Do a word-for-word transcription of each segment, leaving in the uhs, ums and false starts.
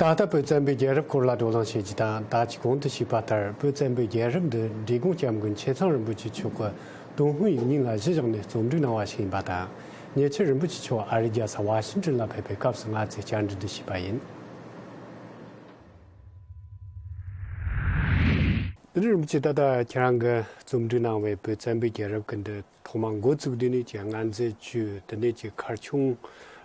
ད་ལྟ་བོད་བཙན་པོའི་རྒྱལ་རབས་སྐོར་ལ་བགྲོ་གླེང་བྱེད་རྒྱུ་དང་། ད་ཅི་གོང་དུ་ཞུས་པ་ལྟར་བོད་བཙན་པོའི་རྒྱལ་རབས་འདི་འབྲི་གུང་སྐྱབས་མགོན་ཆེ་ཚང་རིན་པོ་ཆེ་མཆོག་གིས་ཏུན་ཧོང་ཡིག་རྙིང་ལ་གཞི་བཞག་ནས་རྩོམ་སྒྲིག་གནང་བ་ཞིག་ཡིན་པ་དང་། ཉེ་ཆར་རིན་པོ་ཆེ་མཆོག་ཨ་རིའི་རྒྱལ་ས་ཝ་ཤིང་ཏོན་ལ་ཕེབས་པའི་སྐབས་སུ་ང་ཚོས་བཅར་འདྲི་འདི་ཞུས་པ་ཡིན། དེ་ནས་རིན་པོ་ཆེ། ད་ལྟ་ཁྱེད་རང་གིས་རྩོམ་སྒྲིག་གནང་བའི་བོད་བཙན་པོའི་རྒྱལ་རབས་ཀྱི་འདི་ཐོག་མར་འགོ་བཙུགས་དུས་ནས་ཀྱི་མངའ་མཛད་བཅུ། དེ་ནས་ཀྱི་མཁར་ཆུང་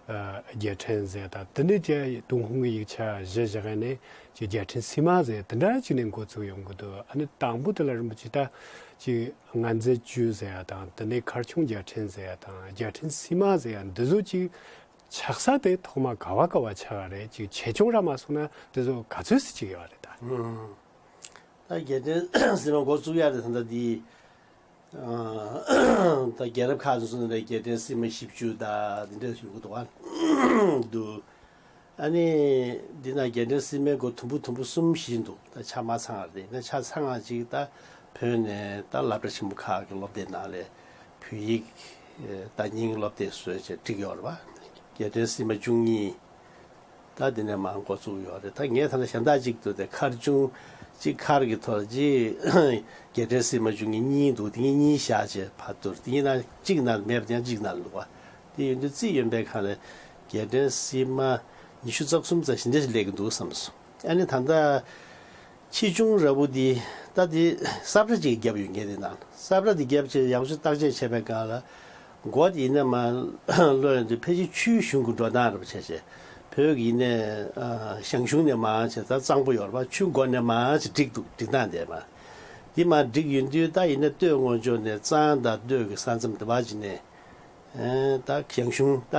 ཨ་རྒྱལ་ཕྲན་ཟེར་དང་། དེ་ནས་ཀྱི་ཏུན་ཧོང་གི་ཡིག་ཆ་གཞི་བཞག་ནས་ཀྱི་རྒྱལ་ཕྲན་སིལ་མ་ཟེར་དེ་འདྲ་ཅིག་ནས་འགོ་བཙུགས་ཡོང་གི་འདུག་ཨ་ནི་དང་པོ་དེ་ལ་རིན་པོ་ཆེ་ད་ཀྱི་མངའ་མཛད་བཅུ་ཟེར་ཡ་དང་། དེ་ནས་མཁར་ཆུང་རྒྱལ་ཕྲན་ཟེར་ཡ་དང་། རྒྱལ་ཕྲན་སིལ་མ་ཟེར་ཡ་འདི་ཚོ་ཅིག་ཆགས་ས་དེ་ཐོག་མ་ག་བ་ག་བ་ཆགས་པ་རེད། ཅིག་ཆེ་ཆུང་ར་མ་སོང་ན་དེ་ཚོ་ག་ཚོད་ཙམ་ཅིག་ཡོད་རེད་ད། ད་རྒྱལ་ཕྲན་སིལ་མ་འགོ་བཙུགས་ཡ་དེ་ད་ལྟ་འདི། ཨ། ད་རྒྱལ་རབས་ཁག་ཅིག་སོང་ན་རྒྱལ་ཕྲན་སིལ་མ་བཞི་བཅུ་ད་འདི་འདྲ་ཞིག་ཡོད་འདུག་བ། འདུག་ཨ་ནི་འདི་ན་རྒྱལ་ཕྲན་སིལ་མའི་སྒོ་དུམ་བུ་དུམ་བུ་གསུམ་བཞི་འདུག་ད་ཆ་མ་ཚང་བ་རེད། ན་ཆ་ཚང་བ་ཅིག་ད་བོད་ནས་ད་སློབ་གྲྭ་ཆེན་པོ་ཁག་གི་སློབ་དེབ་ནང་ལས་བོད་ཡིག་ད་རྙིང་སློབ་དེབ་བཟོས་བྱས་བསྒྲིགས་ཡོད་རེད་བ། རྒྱལ་ཕྲན་སིལ་མ་བཅུ་གཉིས། ད་དེ་ནས་མར་འགོ་བཙུགས་ཡོད་རེད། ད་ངས་ད་ལྟ་གཞན་དག་ཅིག་ཏུ་དེ་མཁར་ཆུང་གཅིག་མཁར་གྱི་ཐོག་ལ་གཅིག་རྒྱལ་ཕྲན་སིལ་མ་བཅུ་གཉིས་གཉིས་འདུག་དེ་གཉིས་གཉིས་བཞག་བྱས་ཕར་བསྡུར། དེ་གཉིས་ནང་གཅིག་ནང་མེད་པ་དེ་ཡང་གཅིག་ནང་འདུག་བ། དེ་ཡིན་དུས་རྩིས་ཡོན་པའི་ཁ་ལ་རྒྱལ་ཕྲན་སིལ་མ་ཉི་ཤུ་རྩ་གསུམ་ཙམ་ཞིག་འདྲ་ཞིག་སླེབས་ཀྱི་འདུག་བསམ་སོང་། ཨ་ནི་ད་ལྟ་ཆེ་ཆུང་ར་བུ་འདི་ད་དེ་ས་བཀྲ་ཅིག་བརྒྱབ་ཡོད་ངེས། དེ་ནང་ས་བཀྲ་དེ་བརྒྱབ་བྱས་ཡག་ཤོས་བརྟག་དཔྱད་བྱས་པའི་སྒང་ལ། མགོ་དེ་ཡིན་ན་མར་ལོག་ཡོང་དུས་ཕལ་ཆེར་ཆུའི་གཞུང་གི་འགྲོ་སྟངས་རེད་པ། བྱས་བྱས་བོད་ཀྱི་ཡིན་ནའི་ཨ་ཞང་ཞུང་ནས་མར་བྱས་ད་གཙང་པོ་ཡོད་རེད་པ། ཆུ་མགོ་ནས་མར་བྱས་བསྒྲིགས་འདུག་སྒྲིག་སྟངས་དེ་མར། དེ་མར་བསྒྲིགས་ཡོང་དུས་ད་ཡིན་ནའི་སྟོད་སྔོན་ཕྱོགས་ནས་གཙང་དང་སྟོད་ཀྱི་ས་མཚམས་དེ་བར་གྱི་ནས། ཨེ། ད་ཞང་ཞུང་ད་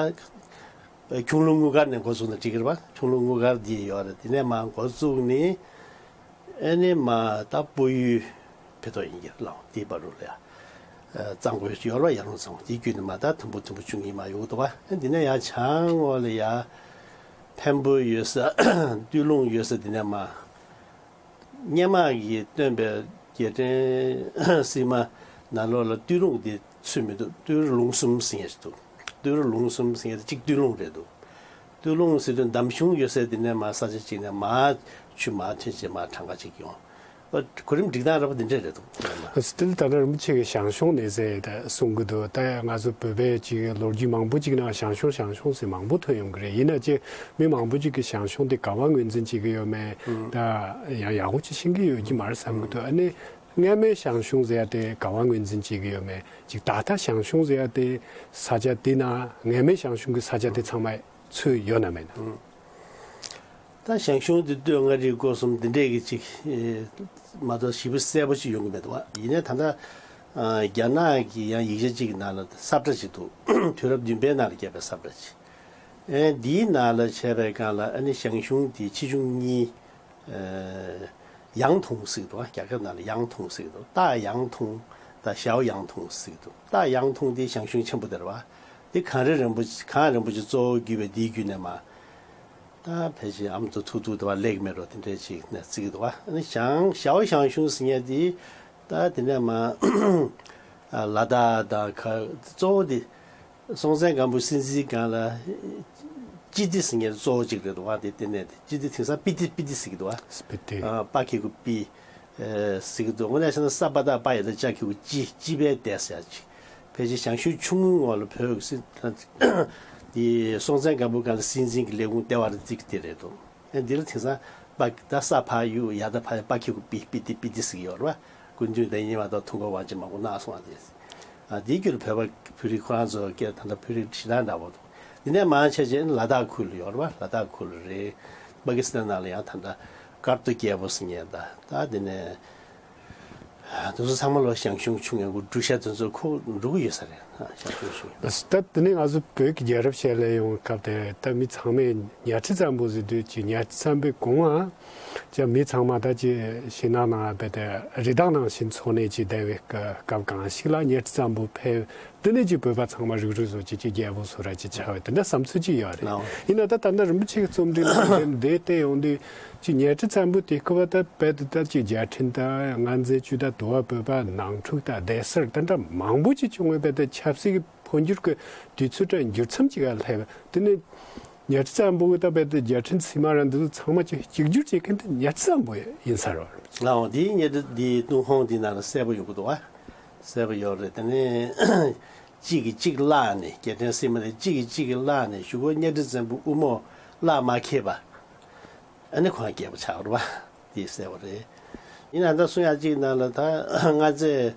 ཁྱུང་ལུང་དངུལ་མཁར་ནས་འགོ་བཙུགས་ནས་འགྲིག་གི་རེད་པ། ཁྱུང་ལུང་དངུལ་མཁར་འདི་ཡོད་རེད། དེ་ནས་མར་འགོ་བཙུགས་ནས། ཨེ་ནས་མར་ད་སྤོ་ཡུལ་ཕེབས་ཐོག་ཡིན་གྱི་རེད། ལའོ་དེའི་བར་དུ་ལ་ཡ། ཨ། གཙང་པོ་ཡོད་རེད་པ། ཡར་ཀླུང་གཙང་པོ་དེའི་བརྒྱུད་ནས་མར་ད་དུམ་བུ་དུམ་བུ་བཅུ་གཉིས་མར་ཡོང་གི་འདུག་པ། ཨེ། འདི་ནས་ཡར་བྱང་ངོས་ལ་ཡ་འཕན་པོ་ཡོད་ས། སྟོད་ལུང་ཡོད་ས། འདི་ནས་མར། སྔོན་མ་གི་སྟོན་པའི་རྒྱལ་ཕྲན་སིལ་མ་ནང་ལོགས་ལ་སྟོད་ལུང་འདི་ཚུད་མི་འདུག་སྟོད་རོ་ལུང་གསུམ་ཟེར་མཁན་ཞིག་འདུག་སྟོད་རོ་ལུང་གསུམ་ཟེར་མཁན་དེ་གཅིག་སྟོད་ལུང་རེད་འདུག་སྟོད་ལུང་ཟེར་དུས་འདམ་གཞུང་ཡོད་སའི་དེ་ནས་མར་ས་ཆ་གཅིག་ནས་མར་ཆུ་མར་ཐོན་བྱས་མར་གྲངས་ཀ་གཅིག་ཡོང་། ཨ། གོ་རིམ་སྒྲིག་སྟངས་ར་བ་འདི་འདྲ་རེད་འདུག་སྟེ་ད་ལྟ་རིན་པོ་ཆེ་གིས་ཞང་ཞུང་ནས་ཟེར་ད་གསུང་གི་འདུག་ད་ང་ཚོ་བོད་པའི་ཅིག་ལོ་རྒྱུས་མང་པོ་ཅིག་ནང་ཞང་ཞུང་ཞང་ཞུང་ཟེར་མང་པོ་ཐོན་ཡོང་གི་རེད། ཡིན་ན་ཅིག་མི་མང་པོ་ཅིག་གིས་ཞང་ཞུང་དེ་ག་བ་ངོས་འཛིན་བྱེད་ཀྱི་ཡོད་མེད་ད་ཡང་ཡག་པོ་ཅིག་ཤེས་ཀྱི་ཡོད་ཀྱི་མ་རེད་བསམ་གྱི་འདུག་ཨ་ནི་སྔ་མའི་ཞང་ཞུང་ཟེར་ཡ་དེ་ག་བ་ངོས་འཛིན་བྱེད་ཀྱི་ཡོད་མེད། ཅིག་ད་ལྟ་ཞང་ཞུང་ཟེར་ཡ་དེ་ས་ཆ་དེ་ན་སྔ་མའི་ཞང་ཞུང་གི་ས་ཆ་དེ་ཚང་མ་ཚུད་ཡོད་ན་མེད་ན། ད་ཞང་ཞུང་དེ་སྟོད་མངའ་རིས་སྐོར་གསུམ་འདི་འདྲས་ཀྱི་ཅིག་ཨེ། མ་གཏོགས་ཞེ་པོ་གསལ་པོ་ཅིག་ཡོང་གི་མེད་འདུག་བ། ཡིན་ནའི་ད་ལྟ་ཨ། རྒྱ་ནག་གི་ཡང་ཡིག་ཆ་ཅིག་གི་ནང་ལ་ས་བཀྲ་ཅིག་འདུག་དུས་རབས་བདུན་པའི་ནང་ལ་བརྒྱབ་པའི་ས་བཀྲ་ཅིག་ཨེ། འདིའི་ནང་ལ་བྱས་པའི་སྒང་ལ་ཨ་ནི་ཞང་ཞུང་དེ་ཆེ་ཆུང་གཉིས། ཨེ། ཡང་ཐུང་ཟེར་གྱི་འདུག་རྒྱ་སྐད་ནང་ལ་ཡང་ཐུང་ཟེར་གྱི་འདུག་སྟག་ཡང་ཐུང་དང་ཞའོ་ཡང་ཐུང་ཟེར་གྱི་འདུག་སྟག་ཡང་ཐུང་དེ་ཞང་ཞུང་ཆེན་པོ་དེ་རེད་བ། དེ་གངས་རི་རིན་པོ་ཆེ། གངས་རིན་པོ་ཆེ་གཙོ་བོ་བརྒྱུད་པའི་དེའི་བརྒྱུད་ནས་མར། ད་ཕལ་ཆེར་ཨ་མདོ་ཐུག་ཐུག་དེ་བར་སླེབས་མེད་འགྲོ། དེ་འདྲས་ཅིག་ནས་བརྩི་གི་འདུག་བ། ཨ་ནི་ཞང་ཞའོ་ཞང་ཞུང་ཟེར་མཁན་དེ་ད་དེ་ནས་མར་ལ་དྭགས་དང་ག་གཙོ་བོ་དེ་སྲོང་བཙན་སྒམ་པོའི་སྲིད་འཛིན་སྒང་ལ་སྤྱི་ཏི་ཟེར་མཁན་གཙོ་བོ་གཅིག་རེད་འདུག་བ། དེ་ལྟེ་གནས་དེ་སྤྱི་ཏི་དེང་སང་པི་ཏི་པི་ཏི་ཟེར་གི་འདུག་བ། སྤི་ཏི། ཨ། པ་ཁི་གུ་པི། ཨེ། ཟེར་གི་འདུག་དངོས་གནས་བྱས་ན་ས་པ་བཏགས་པ་ཡ་བཏགས་ཅ་གི་གུ་སྤྱི། སྤྱི་པའི་སྡེ་ཟེར་ཡ་ཅིག་ཕལ་ཆེར་ཞང་ཞུང་ཆུང་ངུའི་ངོ་ལ་བོད་ཀྱི་སྲིད། དེ་སྲོང་བཙན་སྒམ་པོའི་སྒང་ལ་སྲིད་འཛིན་གྱི་ལས་ཁུངས་ལྟེ་བ་རེ་བརྩི་གི་དེ་རེད་འདུག་ཨེ། འདི་ལ་དེང་སང་པ་ད་ས་ཕ་ཡུ་ཡ་ད་ཕ་ཡ་པ་ཁི་གུ་པི། པི་ཏི་པི་ཏི་ཟེར་གི་ཡོད་རེད་བ། སྐུ་མདུན་དེ་ཉིད་མ་གཏོགས་ཐུགས་ཁུར་དབང་ཆེན་མང་པོ་གནང་སོང་བ་དེ། ཨ། དེའི་རྒྱུད་ལ་བོད་པ་བོད་རིགས་ཁོ་རང་ཚོ་སྐད་ད་ལྟ་བོད་རིགས་ཞེ་དྲག་འདྲ་པོ་འདུག་དེ་ནས་མར་ཆེ་ཆེ་ལ་དྭགས་ཁུལ་ལ་ཡོད་རེད་བ། ལ་དྭགས་ཁུལ་ལ་རེད། པ་ཀི་སི་ཐན་ནང་ལ་ཡང་ད་ལྟ་ཀར་ཏུ་རྒྱལ་པོ་ཟེར་མཁན་ད་ད་དེ་ནས། དེ་ཚོ་ཚང་མ་ལོ་ཞང་ཞུང་ཆུང་ངུའི་འབྲུག་ཤ་དེ་ཚོ་ཁོ་འགྲོ་གི་ཡོད་ས་རེད། ཞང་ཞུང་ཆུང་ངུ། ད་དེ་ནས་ང་ཚོ་བོད་ཀྱི་རྒྱལ་རབས་བཤད་ལས་ཡོང་སྐབས་དེ་ད་མི་ཚང་མས་གཉའ་ཁྲི་བཙན་པོ་ཟེར་དུས་ཀྱི་གཉའ་ཁྲི་བཙན་པོའི་གོང་ང་ཀྱི་མི་ཚང་མ་ད་ཀྱི་ཞིང་ནང་ན་བས་ཏེ་རི་དྭགས་ནང་བཞིན་འཚོ་གནས་ཀྱི་བསྡད་པའི་སྐབས་གང་ཞིག་ལ་གཉའ་ཁྲི་བཙན་པོ་ཕེབས། དེ་ནས་ཀྱི་བོད་པ་ཚང་མ་རུག་རུག་བཟོ་བྱེད་ཀྱི་རྒྱལ་པོ་བཟོ་འདྲ་ཅིག་ཆགས་པའི་དེ་འདྲ་བསམ་ཚུལ་ཅིག་ཡོད་རེད། ལའོ། ཡིན་ན་ད་ད་ལྟ་རིན་པོ་ཆེ་གི་རྩོམ་འབྲི་ནང་དེ་བལྟས་ཡོང་དུས་ཀྱི་གཉའ་ཁྲི་བཙན་པོ་དེ་སྐབས་ད་རྦད་དེ་ད་ཀྱི་རྒྱལ་ཕྲན་ད་མངའ་མཛད་བཅུ་ད་དུ་བ་བོད་པ་ནང་འཁྲུག་ད་སྡེ་གསར་དེ་འདྲ་མང་པོ་ཅིག་བྱུང་བའི་རྦད་དེ་ཆབ་སྲིད་ཀྱི་འཕོ་འགྱུར་གྱི་དུས་ཚོད་ད་འགྱུར་མཚམས་ཅིག་ག་སླེབས། དེ་ནས་ གཉའ་ཁྲི་བཙན་པོ་གི་ད་བོད་དུ་རྒྱལ་ཕྲན་ཕྱི་མ་ར་འདི་ཚོ་ཚང་མ་ཅིག་གཅིག་གྱུར་བྱེད་མཁན་དེ་གཉའ་ཁྲི་བཙན་པོ་ཡིན་ས་རེད། ལའོ་འདིའི་གཉའ་ཁྲི་འདིའི་ཏུན་ཧོང་འདི་ནང་ལ་གསལ་པོ་ཡོང་གི་འདུག་བ། གསལ་པོ་ཡོད་རེད། དེ་ནས་གཅིག་གིས་གཅིག་བརླགས་ནས། རྒྱལ་ཕྲན་ཕྱི་མ་ནས་གཅིག་གིས་གཅིག་བརླགས་ནས་གཞུག་གུ་གཉའ་ཁྲི་བཙན་པོ་དབུ་རྨོག་བརླག་མ་ཁེལ་བ། ཨ་ནི་ཁོང་རྒྱལ་པོ་ཆགས་རེད་བ། དེ་གསལ་བ་རེད། ཡིན་ན་ད་གསུང་ཡག་གཅིག་ནང་ལ་ད་མངའ་མཛད་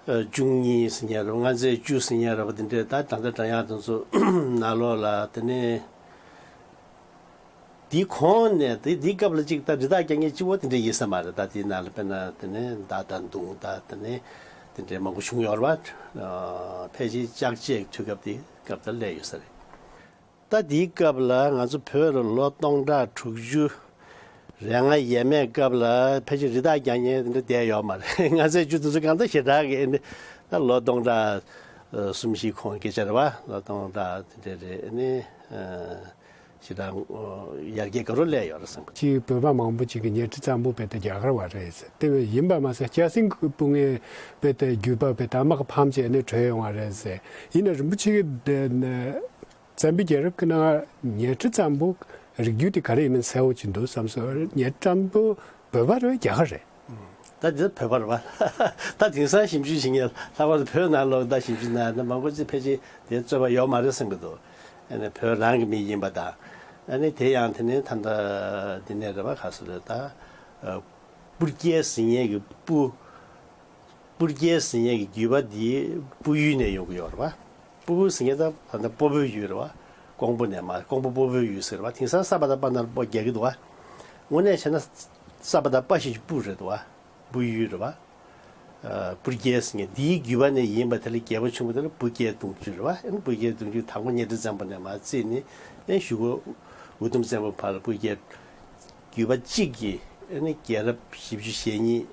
བཅུ་གཉིས་ཟེར་མཁན་རེད། མངའ་མཛད་བཅུ་ཟེར་མཁན་རེད་བ། དེ་འདྲས་ད་ད་ལྟ་འགྲོ་ཡག་དེ་ཚོ་ནང་ལོགས་ལ་དེ་ནས་དེའི་གོང་ནས་དེ་དེའི་སྐབས་ལ་གཅིག་ད་རི་དྭགས་རྒྱག་མཁན་གཅིག་པོ་དེ་འདྲས་ཡིན་ས་མ་རེད། ད་དེའི་ནང་ལ་དཔེར་ན་དེ་ནས་མདའ་དང་མདུང་དང་དེ་ནས་དེ་འདྲས་མང་པོ་བྱུང་ཡོད་རེད་བ། ཕལ་ཆེར་ལྕགས་བྱའི་དུས་སྐབས་དེ་སྐབས་དེར་སླེབས་ཡོད་ས་རེད། ད་དེའི་སྐབས་ལ་ང་ཚོ་བོད་ལ་ལོ་སྟོང་ཕྲག་དྲུག་ཅུ་རེ་ལྔ་ཡས་མས་སྐབས་ལ་ཕལ་ཆེར་རི་དྭགས་རྒྱག་མཁན་དེ་འདྲ་བསྡད་ཡོད་མ་རེད། མངའ་མཛད་བཅུ་དེ་ཚོ་གང་ལྟར་ཞེ་དྲག་གི་ཨ་ནི་ད་ལོ་སྟོང་ཕྲག་གསུམ་བཞི་གོང་སྐད་ཆ་རེད་བ། ལོ་སྟོང་ཕྲག་དེ་འདྲ་རེད། ཨ་ནི་ཞེ་དྲག་ཡར་རྒྱས་ག་རུ་སླེབས་ཡོད་རེད་བསམ་གི། ཅིག་བོད་པ་མང་པོ་ཅིག་གིས་གཉའ་ཁྲི་བཙན་པོ་བོད་དུ་རྒྱ་གར་བ་རེད་ཟེར། དེ་བས་ཡིན་པ་མ་ཟད་སྐྱ་སེང་གི་སྤུན་ངའི་བོད་དུ་རྒྱུད་པ་བོད་དུ་དམག་ཕམ་བྱས་ནས་བྲོས་ཡོང་བ་རེད་ཟེར། ཡིན་ན་རིན་པོ་ཆེ་གི་བཙན་པོའི་རྒྱལ་རབས་ཀྱི་ནང་གཉའ་ཁྲི་བཙན་པོ་རིགས་རྒྱུད་དེ་ག་རེ་ཡིན་མིན་གསལ་བོ་ཅིག་འདུག་བསམ་སོང་། གཉའ་ཁྲི་བཙན་པོ་བོད་པ་རེད་རྒྱ་གར་རེད། ད་འདི་བོད་པ་རེད་བ། ད་དེང་སང་ཞིབ་འཇུག་བྱེད་མཁན་ལྷག་པར་དུ་བོད་ནང་ལོགས་ད་ཞིབ་འཇུག་གནང་ན་མང་པོ་ཅིག་ཕལ་ཆེར་དེ་རྩོད་པ་ཡོད་མ་རེད་བསམ་གི་འདུག་ཨ་ནི་བོད་རང་གི་མི་ཡིན་པ་དང་། ཨ་ནི་དེ་ཡང་དེ་ནས་ད་ལྟ་འདི་ནས་རེད་བ། ག་སུ་རེད་ད། སྤུ་རྒྱལ་ཟེར་མཁན་གྱི་སྤུ། སྤུ་རྒྱལ་ཟེར་མཁན་གྱི་རྒྱུད་པ་འདི་སྤུ་ཡུལ་ནས་ཡོང་གི་ཡོད་རེད་བ། སྤུ་ཟེར་མཁན་ད་ད་ལྟ་སྤོ་བོའི་ཡུལ་རེད་བ། ཀོང་པོ་ནས་མར་ཀོང་པོ་སྤོ་བོའི་ཡུལ་ཟེར་བ། དེང་སང་ས་པ་དང་པ་ནར་སྤོ་རྒྱག་གི་འདུག་བ། དངོས་གནས་བྱས་ན་ས་པ་དང་པ་ཞིག་གི་སྤུ་རེད་འདུག་བ། སྤུ་ཡུལ་རེད་བ། ཨ། སྤུ་རྒྱལ་ཟེར་མཁན་འདིའི་རྒྱུད་པ་ནས་ཡིན་པ་དེ་ལ་རྒྱལ་པོ་ཆུང་པོ་དེ་ལ་སྤུ་རྒྱལ་གདུང་བརྒྱུད་རེད་བ། ཨ་ནི་སྤུ་རྒྱལ་གདུང་བརྒྱུད་དང་པོ་གཉའ་ཁྲི་བཙན་པོ་ནས་མར་བརྩིས་ནས་ཨ་ནི་གཞུག་གུ་འུ་དུམ་བཙན་པོ་བར་ལ་སྤུ་རྒྱལ་རྒྱུད་པ་གཅིག་གིས་ཨ་ནི་རྒྱལ་རབས་བཞི་བཅུ་ཞེ་གཉིས་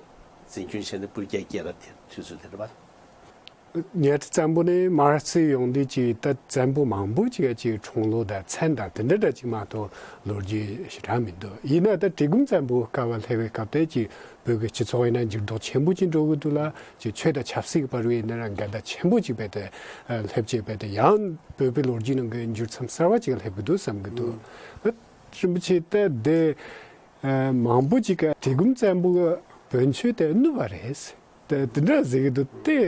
འཛིན་སྐྱོང་བྱས་ནས་སྤུ་རྒྱལ་རྒྱལ་རབས་དེ་དུས་ཚོད་དེ་རེད་བ། གཉའ་ཁྲི་བཙན་པོ་ནས་མར་བརྩིས་ཡོང་དུས་ཀྱི་ད་བཙན་པོ་མང་པོ་ཅིག་གི་འཁྲུངས་ལོ་དང་མཚན་དང་དེ་འདྲ་འདྲ་ཅིག་མ་གཏོགས་ལོ་རྒྱུས་ཞེ་དྲག་མི་འདུག་ཡིན་ན་ད་གྲི་གུམ་བཙན་པོ་སྐབས་ལ་སླེབས་པའི་སྐབས་དེ་ཀྱི་བོད་ཀྱི་སྤྱི་ཚོགས་ཡིན་ན་འགྱུར་ལྡོག་ཆེན་པོ་ཅིག་འགྲོ་གི་འདུག་ལ། ཅིག་ཆོས་དང་ཆབ་སྲིད་ཀྱི་བར་བའི་ཡིན་ན་རང་འགལ་ཟླ་ཆེན་པོ་ཅིག་བོད་དུ་སླེབས་ཀྱི། བོད་དུ་ཡང་བོད་པའི་ལོ་རྒྱུས་ནང་གི་འགྱུར་མཚམས་གསར་བ་ཅིག་སླེབས་ཀྱི་འདུག་བསམ་གྱི་འདུག་རིན་པོ་ཆེ་ད་དེ་མང་པོ་ཅིག་གིས་གྲི་གུམ་བཙན་པོ་གི་བོན་ཆོས་དེ་བསྣུབས་པ་རེད། དེ་དེ་འདྲ་ཟེར་གྱི་འདུག་དེ་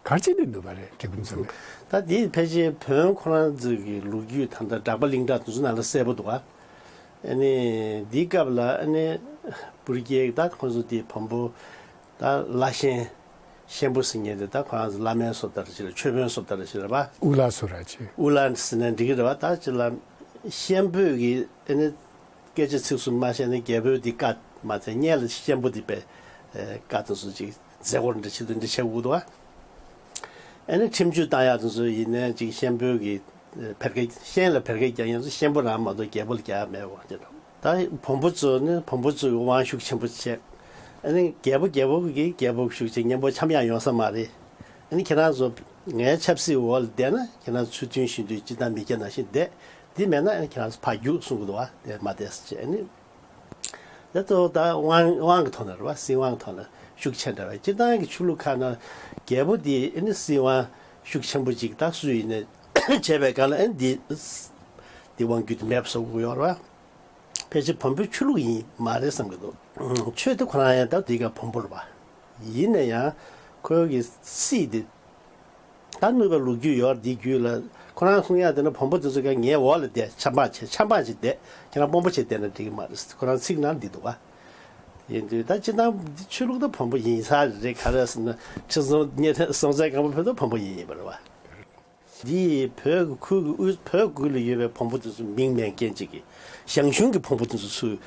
ག་རེ་བྱས་ནས་བསྣུབས་པ་རེད། གྲི་གུམ་བཙན་པོ། ད་དེ་ཕལ་ཆེར་བོན་ཁོ་རང་ཚོ་གི་ལོ་རྒྱུས་ད་ལྟ་གྲགས་པ་གླིང་གྲགས་དེ་ཚོ་ནང་ལ་གསལ་པོ་འདུག་ག་ཨ་ནི་འདིའི་སྐབས་ལ་ཨ་ནི་སྤུ་རྒྱལ་ད་ཁོང་ཚོ་དེ་བོན་པོ་ད་བླ་ཤན་ཤན་པོ་ཟེར་མཁན་དེ་ད་ཁོ་རང་ཚོ་བླ་མའི་བཟོ་ལྟར་བྱས་རེད། མཆོད་དཔོན་བཟོ་ལྟར་བྱས་རེད་པ། ཨུ་ལ་སུ་ར་ཆེ། ཨུ་ལ་ཟེར་ན་འགྲིག་གི་རེད་པ། ད་ཅི་ལ་ཤན་པོས་ཀྱི་ཨ་ནི། སྐད་ཆ་ཚིག་གསུམ་མ་བཤད་ན་རྒྱལ་པོས་འདི་བཀའ་མ་བཙལ། སྔོན་ལ་ཤན་པོ་འདི་པས་བཀའ་དང་སོགས་ཅིག་མཛད་སྒོ་འདྲ་ཆེད་དུ་འདི་བྱེད་དགོས་འདུག་བ། ཨ་ནི་ཁྲིམས་གཅོད་བཏང་ཡག་དང་སོགས་ཡིན་ནའི་ཅིག་ཤན་པོའི་གི་བེར་ཀ་ཤན་ལ་བེར་ཀ་རྒྱག་ཡག་ཚོ་ཤན་པོ་རང་མ་གཏོགས་རྒྱལ་པོ་ལ་རྒྱག་ཡག་མེད་པ་དེ་འདྲ། ད་བོན་པོ་ཚོ་ནི་བོན་པོ་ཚོས་དབང་ཤུགས་ཆེན་པོ་བྱས། ཨ་ནི་རྒྱལ་པོ་རྒྱལ་པོ་གི་རྒྱལ་པོ་ཤུགས་ཆེ་མཉམ་པོ་འཆམ་ཡག་ཡོང་ས་མ་རེད། ཨ་ནི་ཁྱེད་རང་ཚོ་ངའི་ཆབ་སྲིད་འོག་ལ་བསྡད་ན་ཁྱེད་རང་ཚོ་ཚུལ་མཐུན་ཞི་མཐུན་སྤྱི་དང་མི་སྐྱ་ནང་བཞིན་བསྡད། འདི་མེད་ན་ཨ་ནི་ཁྱེད་རང་ཚོ་ཕར་རྒྱུགས་གསུང་གི་འདུག་བ། དེ་མ་བསྡད་ཟེར་བྱས་ཨ་ནི། དེ་ཚོ་ད་དབང་དབང་གི་ཐོག་ནས་རེད་བ། སྲིད་དབང་གི་ཐོག་ནས་ཤུགས་ཆེ་འདྲ་བས། སྤྱིར་བཏང་གི་ཆོས་ལུགས་ཁག་ནང་རྒྱལ་པོ་འདི་ཨ་ནི་སྲིད་དབང་ཤུགས་ཆེན་པོ་ཅིག་ད་སུ་ཡིན་ནའི་བྱས་པའི་སྒང་ལ་ཨ་ནི་འདི་འདི་དབང་སྒྱུར་དེ་མེད་པ་བཟོ་དགོས་ཡོད་རེད་བ། ཕལ་ཆེར་བོན་པོའི་ཆོས་ལུགས་ཡིན་མ་རེད་བསམ་གྱི་འདུག་ཆོས་དེ་ཁོ་རང་ཡང་ད་དེ་ག་བོན་པོ་རེད་བ། ཡིན་ན་ཡང་ཁོའི་གི་སྲིད་དེ། ད་ནུས་པའི་ལོ་རྒྱུས་ཡོད་རེད། འདི་རྒྱུད་ལ་ཁོ་རང་གསུང་ཡག་དེ་ནི་བོན་པོ་དེ་ཚོ་ག་ངའི་འོག་ལ་བསྡད། ཆབ་འབངས་བྱས་ཆབ་འབངས་བྱས་བསྡད། ཁྱེད་རང་དཔོན་པོ་བྱས་བསྡད་ན་འགྲིག་གི་མ་རེད། ཁོ་རང་ཚིག་ནང་འདི་འདུག་བ། ཡིན་དུས་ད་སྤྱིར་བཏང་འདི་ཆོས་ལུགས་ད་བོན་པོ་ཡིན་ས་རེད། ག་རེ་ཟེར་ན་ཁྲི་སྲོང་ཉེ་སྲོང་བཙན་སྒམ་པོ་བོན་ད་བོན་པོ་ཡིན་ཡིན་པ་རེད་བ། འདི་བོད་ཀྱི་ཁུལ་གྱི་དབུས་བོད་ཁུལ་ལ་ཡོད་པའི་བོན་པོ་དེ་ཚོ་མིང་མེད་མཁན་ཅིག་གིས་ཞང་ཞུང་གི་བོན་པོ་དེ་ཚོ་ཚུར་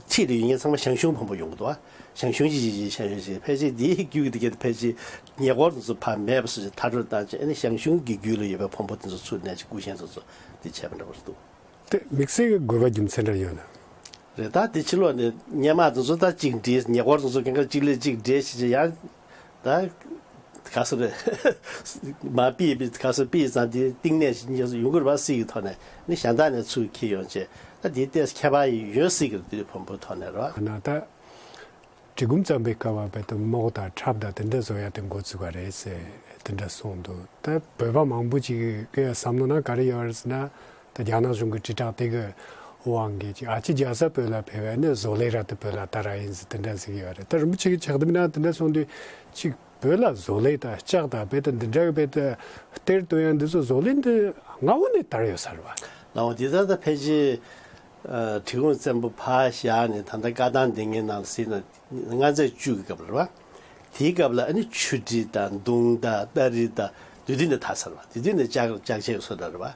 ཁྲིད་དུ་ཡོང་མཁན་ཚང་མ་ཞང་ཞུང་བོན་པོ་ཡོང་གི་འདུག་བ། ཞང་ཞུང་ཅིག་ཅིག་ཅིག་ཞང་ཞུང་ཅིག་ཕལ་ཆེར་འདིའི་རྒྱུད་ཀྱི་དེ་ག་ཕལ་ཆེར་ཉེ་འཁོར་དེ་ཚོ་ཕར་མེད་པ་སོགས་ཅིག་མཐར་སྐྲོད་བཏང་བྱས་ཨ་ནི་ཞང་ཞུང་གི་རྒྱུད་ལ་ཡོད་པའི་བོན་པོ་དེ་ཚོ་ཚུར་ནས་ཅིག་སྐུ་གཤེན་དེ་ཚོ་དེ་བྱས་པ་འདྲ་པོ་འདུག་དེ་དམིགས་བསལ་གྱི་དགོས་པ་རྒྱུ་མཚན་འདྲ་ཡོད་ན། རེད། ད་དེ་ཕྱི་ལོགས་ནས་སྔོན་མ་དེ་ཚོ་ད་གཅིག་འདྲེས། ཉེ་འཁོར་དེ་ཚོ་གང་ག་གཅིག་ལས་གཅིག་འདྲེས་བྱས་བྱས་ཡང་ད་ག་ཟེར་རེད། མ་ཕུད་པའི་ག་ཟེར་ཕུད་ཙང་དེ་གཏིང་ནས་ཡོང་གི་རེད་པ། སྲིད་ཀྱི་ཐོག་ནས་ནི་གཞན་དག་ནས་ཚུར་འཁྱེར་ཡོང་བྱས་ད་དེ་ཏོག་ཙམ་ཁྱད་པར་ཡོད་སྲིད་ཀྱི་རེད། དེ་བོན་པོའི་ཐོག་ནས་རེད་པ། ཁོ་ན་ད་གྲི་གུམ་བཙན་པོའི་སྐབས་བར་དུ་རྨོག་དང་ཁྲབ་དང་དེ་འདྲ་བཟོ་ཡག་དེ་འགོ་བཙུགས་པ་རེད་ཟེར་དེ་འདྲ་གསུངས་འདུག་ད་བོད་པ་མང་པོ་ཅིག་གི་བསམ་བློ་ནང་ག་རེ་ཡོད་རེད་ཟེར་ན། ད་རྒྱ་ནག་གཞུང་གི་དྲིལ་བསྒྲགས་དེ་གི་དབང་གིས་ཅིག་ཨ་ཅེ་རྒྱལ་ས་བོད་ལ་ཕེབས་པ་ནི་བཟོ་ལས་ར་དེ་བོད་ལ་དར་ར་ཡིན་ཟེར་དེ་འདྲ་ཟེར་གི་ཡོད་རེད། ད་རིན་པོ་ཆེ་གི་ཕྱག་དེབ་ནང་དེ་འདྲ་གསུངས་དུས་ཅིག་བོད་ལ་བཟོ་ལས་དང་ལྕགས་དང་རྦད་དེ་འདི་འདྲ་གི་རྦད་དེ་གཏེར་བཏོན་ཡ་འདི་ཚོ་བཟོ་ལས་འདི་སྔ་བོ་ནས་དར་ཡོད་ས་རེད་བ། ལའོ་འདི་ལྟར་ད་ཕལ་ཆེར་ཨ་གྲི་གུམ་བཙན་པོ་ཕར་བཞག་ནས་ད་ལྟ་བཀའ་ཐང་འདི་ངའི་ནང་ལ་གཟིགས་ན་ལྔ་བརྒྱ་བཅུ་གི་སྐབས་རེད་བ། དེའི་སྐབས་ལ་ཨ་ནི་ཆུ་གྲི་དང་མདུང་དང་སྟ་རི་དང་དེ་དུས་ནས་དར་ས་རེད་བ། དེ་དུས་ནས་ལྕགས་ལྕགས་ཆས་ཀྱི་བཟོ་གྲྭ་རེད་བ།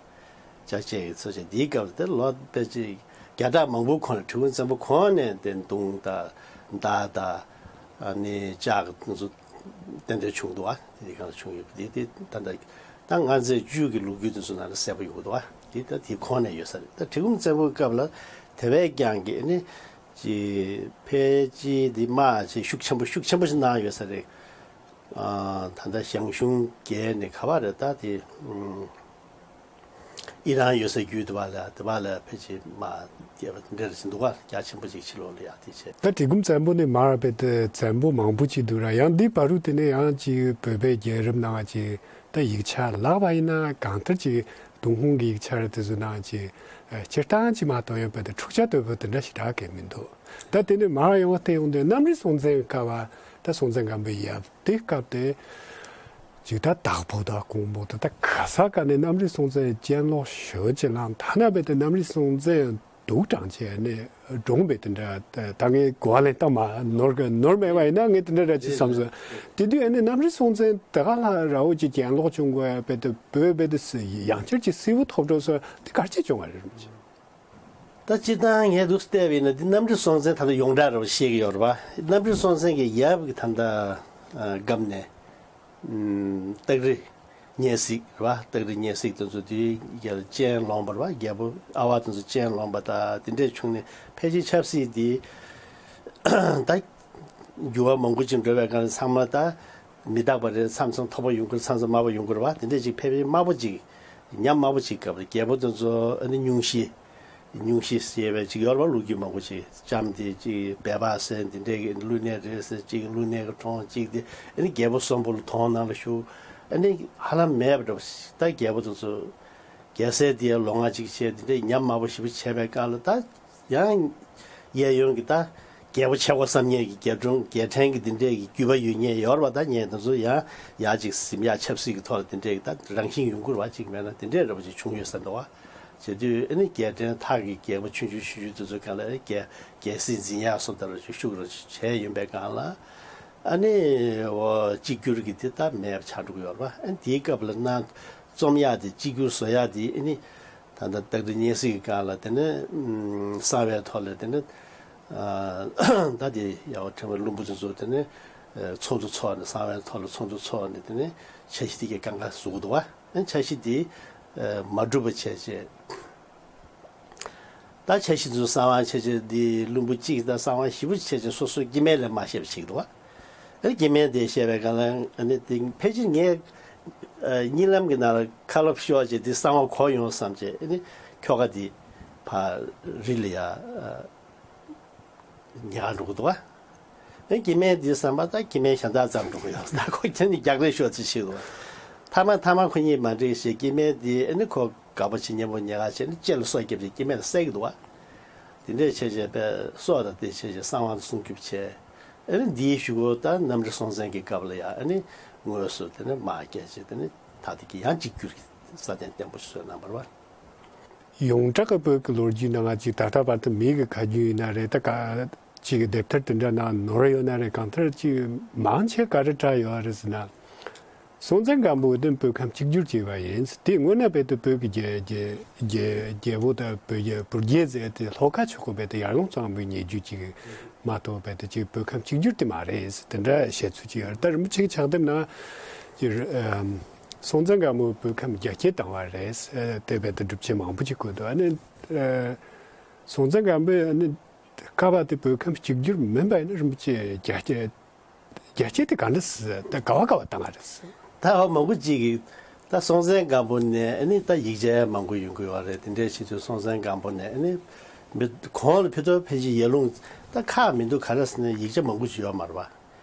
ལྕགས་ཆས་ཀྱི་བཟོ་བྱས་དེའི་སྐབས་ལ་དེ་ལོ་ཕལ་ཆེར་བརྒྱ་ཕྲག་མང་པོའི་གོང་ལ་གྲི་གུམ་བཙན་པོ་གོང་ནས་དེ་མདུང་དང་མདའ་དང་ཨ་ནི་ལྕགས་དེ་ཚོ་ཏན་ཏན་བྱུང་འདུག་བ། དེ་གང་བྱུང་ཡོད་པ་དེ་དེ་ད་ལྟ་ད་ལྔ་བརྒྱ་བཅུ་གི་ལོ་རྒྱུས་དེ་ཚོ་ནང་ལ་གསལ་པོ་ཡོང་གི་འདུག་བ། དེ་ད་དེ་གོང་ནས་ཡོད་ས་རེད། ད་གྲི་གུམ་བཙན་པོའི་སྐབས་ལ་དེ་བས་ཀྱང་གི་ཨ་ནི་ཅི་ཕལ་ཆེར་དེ་དམག་ཅིག་ཤུགས་ཆེན་པོ་ཤུགས་ཆེན་པོ་ཞིག་གནང་ཡོད་ས་རེད། ཨ་ད་ལྟ་ཞང་ཞུང་བརྒལ་ནས་ག་བ་རེད་ད་དེ་ཨུམ། ཨི་རན་ཡོད་ས་བརྒྱུད་དེ་བ་ལ་དེ་བ་ལ་ཕལ་ཆེར་དམག་རྒྱས་པ་འདྲ་རེ་ཞིག་འདུག་ག་རྒྱ་ཆེན་པོ་ཅིག་ཕྱི་ལོགས་ལ་ཡག་དེ་བྱས། ད་གྲི་གུམ་བཙན་པོ་ནས་མར་བས་ཏེ་བཙན་པོ་མང་པོ་ཅིག་འདུག་ར། ཡང་འདི་བར་དུ་དེ་ནས་ཡང་ཅིག་བོད་པའི་རྒྱལ་རབས་ནང་ཅིག་ད་ཡིག་ཆ་ལག་པ་ཡིན་ན་གང་ལྟར་ཅིག་ཏུན་ཧོང་གི་ཡིག་ཆ་རེད་དེ་ཚོ་ནང་ཅིག་སྤྱིར་བཏང་ཅིག་མ་གཏོགས་ཡང་བས་ཏེ་འཁྲུག་ཆ་དོད་པོ་དེ་འདྲ་ཞིག་རག་གི་མི་འདུག་ད་དེ་ནས་མར་ཡོང་བ་དེ་ཡོང་དུས་གནམ་རི་སྲོང་བཙན་སྐབས་ད་སྲོང་བཙན་སྒམ་པོའི་ཡབ་དེ་སྐབས་དེ། ཅིག་ད་དྭགས་པོ་དང་ཀོང་པོ་དང་ད་ག་ས་ག་ནས་གནམ་རི་སྲོང་བཙན་གྱེན་ལོག་ཞོལ་གྱི་ལང་ཐ་ན་བས་ཏེ་གནམ་རི་སྲོང་བཙན་སྡུག་དྲང་བྱས་ནས་གྲོངས་པའི་དེ་འདྲ་ད་ངས་གོ་བ་ལེན་སྟངས་མ་ནོར་གི་ནོར་མེད་པ་ཡིན་ན་ངས་དེ་འདྲ་ར་ཅིག་བསམ་སོང་། དེ་དུས་ཨ་ནི་གནམ་རི་སྲོང་བཙན་ད་ག་ལ་ར་བོ་ཅིག་གྱེན་ལོག་བྱུང་དགོས་ཡ་བས་ཏེ་བོད་བས་ཏེ་ཡང་བསྐྱར་ཅིག་སིལ་བུ་ཐོབ་འགྲོ་སོང་དེ་ག་རེ་བྱས་བྱུང་བ་རེད་རིན་པོ་ཆེ། ད་སྤྱིར་བཏང་ངས་འདུག་བལྟས་པ་ཡིན་ན་འདི་གནམ་རི་སྲོང་བཙན་ད་ལྟ་ཡོངས་གྲགས་ར་བ་ཤེས་ཀྱི་ཡོད་རེད་བ། གནམ་རི་སྲོང་བཙན་གྱི་ཡབ་ཀྱི་ད་ལྟ་སྒམ་ནས་སྟག་རི་གཉན་གཟིགས་རེད་བ། སྟག་རི་གཉན་གཟིགས་དེ་ཚོ་དེའི་རྒྱལ་གཅེན་ལོངས་པ་རེད་བ། རྒྱལ་པོ་ཨ་བ་དེ་ཚོ་གཅེན་ལོངས་པ་ད་དེ་འདྲས་བྱུང་ནས་ཕལ་ཆེར་ཆབ་སྲིད་དེ་ད་འགྱུར་བ་མང་པོ་ཅིག་འགྲོ་བའི་སྒང་ལ་ཚང་མ་ད་མི་རྟག་པ་རེད། མཚམས་མཚམས་མཐོ་པོ་ཡོང་གི་རེད། མཚམས་མཚམས་དམའ་པོ་ཡོང་གི་རེད་བ། དེ་འདྲས་ཅིག་ཕལ་པའི་དམའ་པོ་ཅིག་ཉམས་དམའ་པོ་ཅིག་སྐབས་རེད། རྒྱལ་པོ་དེ་ཚོ་ཨ་ནི་སྙུང་གཞི། སྙུང་གཞི་ཞེས་པའི་ཅིག་ཡོད་རེད་བ། ལོ་རྒྱུས་མང་པོ་ཅིག་ལྕམ་དེ་ཅིག་སྦལ་པ་ཟེར་འདི་འདྲའི་གི་ཀླུ་གནས་རེད་ཟེར། ཅིག་ཀླུ་གནས་ཀྱི་གྲོང་ཅིག་དེ་ཨ་ནི་རྒྱལ་པོ་གསོན་པོ་ལ་དོང་ནང་ལ་བཞུགས། ཨ་ནི་ཧ་ལམ་མེད་པ་འདྲ་བ་ཞིག་ད་རྒྱལ་པོ་དེ་ཚོ་རྒྱལ་སྲས་དེ་ལོ་ལྔ་ཅིག་བྱས་འདི་འདྲའི་ཉམས་དམའ་པོ་ཞེ་པོ་བྱས་པའི་སྐབས་ལ་ད་ཡང་གཡས་གཡོན་གྱི་ད་རྒྱལ་པོ་ཆེ་གོ་བསམ་མཁན་གྱི་རྒྱལ་གྲོང་རྒྱལ་ཕྲན་གྱི་འདི་འདྲའི་གི་རྒྱུད་པ་ཡོད་མཁན་ཡོད་རེད་བ། ད་ངས་དེ་ཚོ་ཡང་ཡག་ཅིག་གཟིམ་ཡག་ཆབ་སྲིད་ཀྱི་ཐོག་ལ་འདི་འདྲའི་གི་ད་རང་བཞིན་ཡོང་གི་རེད་བ། ཅིག་མེད་ན་འདི་འདྲའི་འདྲ་བ་ཅིག་བྱུང་ཡོད་ས་འདུག་བ། བྱེད་དུས་ཨ་ནི་རྒྱལ་ཕྲན་ཐག་གི་རྒྱལ་པོ་ཆུང་ཆུང་ཆུང་ཆུང་དེ་ཚོ་སྒང་ལ་ཨ་ནི་རྒྱལ་རྒྱལ་སྲིད་འཛིན་ཡག་སོགས་དེ་ལ་ཤུགས་རུ་བྱས་ཡོང་པའི་སྒང་ལ་ཨ་ནི་འོ་གཅིག་གྱུར་གྱི་དེ་ད་མེད་པ་ཆགས་འགྲོ་གི་ཡོད་རེད་བ། ཨ་ནི་དེའི་སྐབས་ལ་ན་རྩོམ་ཡག་དེ་གཅིག་གྱུར་བཟོ་ཡག་དེ་ཨ་ནི་ད་ལྟ་སྟག་རི་གཉན་གཟིགས་ཀྱི་སྒང་ལ་དེ་ནས་གསང་བའི་ཐོག་ལ་དེ་ནས་ད་དེ་ཡག་པོ་ཕྲན་བུ་བློན་པོ་དེ་ཚོ་དེ་ནས་ཚོགས་འདུ་ཚོགས་ནས་གསང་བའི་ཐོག་ལ་ཚོགས་འདུ་ཚོགས་ནས་དེ་ནས་འཆར་གཞི་དེ་གའི་སྒང་ག་བཟོ་གི་འདུག་བ། འཆར་གཞི་དེ་མ་འགྲུབ་པ་བྱས་རྗེས། ད་འཆར་གཞི་དེ་ཚོ་གསང་བ་བྱས་རྗེས་འདི་བློན་པོ་གཅིག་ད་གསང་བ་ཞེ་པོ་བྱས་རྗེས་སོ་སོའི་སྐྱེ་དམན་ལ་མ་བཤད་པ་བྱེད་ཀྱི་འདུག་བ། ཨ་ནི་སྐྱེ་དམན་དེ་བཤད་པའི་སྒང་ལ་ཨ་ནི་དེ་ཕལ་ཆེར་ངས་གཉིད་ལམ་གྱི་ནང་ལ་ཁ་ལོ་ཤོར་རྗེས་དེ་གསང་བ་གོ་ཡོང་བསམ་རྗེས་ཨ་ནི་ཁྱོ་ག་དེ་ཕར་རི་ལ་ཡ། ཉལ་འགྲོ་གི་འདུག་བ། ཨེ་སྐྱེ་དམན་འདི་བསམ་པ་ད་སྐྱེ་དམན་གཞན་དག་ཙམ་འགྲོ་གི་ཡོད། ད་ཁོ་ཁྱེད་ནི་རྒྱག་རེས་ཤོག་ཅེས་བཤད་འདུག་བ། ཐ་མ་ཐ་མ་ཁོ་གཉིས་མ་འགྲིག་ཞེས་སྐྱེ་དམན་འདི་ཨེ་ནི་ཁོ་དགའ་པོ་བྱེད་སྙམ་པོ་ཉལ་ཁ་བྱས་ནས་ལྕེ་ལ་སོ་བརྒྱབ་བྱས་སྐྱེ་དམན་ལ་བསད་ཀྱི་འདུག་བ། དེ་འདྲས་བྱས་བྱས་པས་སྲོག་དང་དེ་བྱས་བྱས་གསང་བ་སྲུང་སྐྱོབ་བྱས། ཨེ་ནི་འདིའི་གཞུག་གུ་ད་གནམ་རི་སྲོང་བཙན་གྱི་སྐབས་ལ་ཡང་ཨེ་ནི་དངོས་སུ་དེ་ནི་དམག་རྒྱག་བྱས་དེ་ནི་ད་དེ་གི་ཡང་གཅིག་གྱུར་གྱི་སྲ་བརྟན་བརྟན་པོ་ཞིག་བཟོས་གནང་བ་རེད་བ། ཡོངས་གྲགས་ཀྱི་བོད་ཀྱི་ལོ་རྒྱུས་ནང་ཅིག་ད་ལྟ་བར་དུ་མི་གི་ཁ་རྒྱུན་ཡིན་ན་རེད། ད་ག་ཅིག་གི་དེབ་ཐེར་དེ་འདྲ་ནང་ནོར་ཡོད་ན་རེད། གང་ལྟར་ཅིག་མང་ཆེ་ག་རེ་བྲིས་ཡོད་རེད་ཟེར་ན། སྲོང་བཙན་སྒམ་པོ་དེ་བོད་ཁམས་གཅིག་གྱུར་བྱས་པ་ཡིན། དེ་དངོས་གནས་བོད་དུ་བོད་ཀྱི་རྒྱལ་རྒྱལ་རྒྱལ་རྒྱལ་པོ་དང་བོད་རྒྱལ་བུ་རྒྱལ་ཟེར་དེ་ལྷོ་ཁ་ཕྱོགས་ཀྱི་བོད་དུ་ཡར་ཀླུང་གཙང་པོའི་ཉེ་བརྒྱུད་ཅིག་མ་གཏོགས་བོད་དུ་ཅིག་བོད་ཁམས་གཅིག་གྱུར་དེ་མ་རེད་ཟེར་དེ་འདྲ་བཤད་ཚུལ་ཅིག་ཡོད་རེད། ད་རིན་པོ་ཆེ་གི་ཕྱག་དེབ་ནང་ཅིག་སྲོང་བཙན་སྒམ་པོ་བོད་ཁམས་རྒྱ་སྐྱེད་བཏང་བ་རེད་ཟེར་དེ་བས་ཏེ་སྒྲུབ་བྱེད་མང་པོ་ཅིག་བཀོད་འདུག་ཨ་ནི་ཨ་སྲོང་བཙན་སྒམ་པོས་ཨ་ནི་བཀའ་བབས་དེ་བོད་ཁམས་གཅིག་གྱུར་མིན་པ་ཡིན་ན་རིན་པོ་ཆེ་རྒྱ་སྐྱེད་རྒྱ་སྐྱེད་དེ་ག་འདྲ་ཟེར་དེ་ག་བ་ག་བ་བཏང་བ་རེད་ཟེར། ད་ཧོ་མང་པོ་ཅིག་གིས་ད་སྲོང་བཙན་སྒམ་པོ་ནས་ཨ་ནི་ད་ཡིག་ཆ་མང་པོ་ཡོང་གི་ཡོད་རེད། དེ་འདྲའི་ཕྱིན་ཚུལ་སྲོང་བཙན་སྒམ་པོ་ནས་ཨ་ནི་མི་གོང་ལ་ཕེབས་དུས་ཕལ་ཆེར་ཡར་ཀླུང་ད་ཁག་མི་འདུག་ག་རེ་ཟེར་ན་ཡིག་ཆ་མང་པོ་ཅིག་ཡོད་མ་རེད་བ།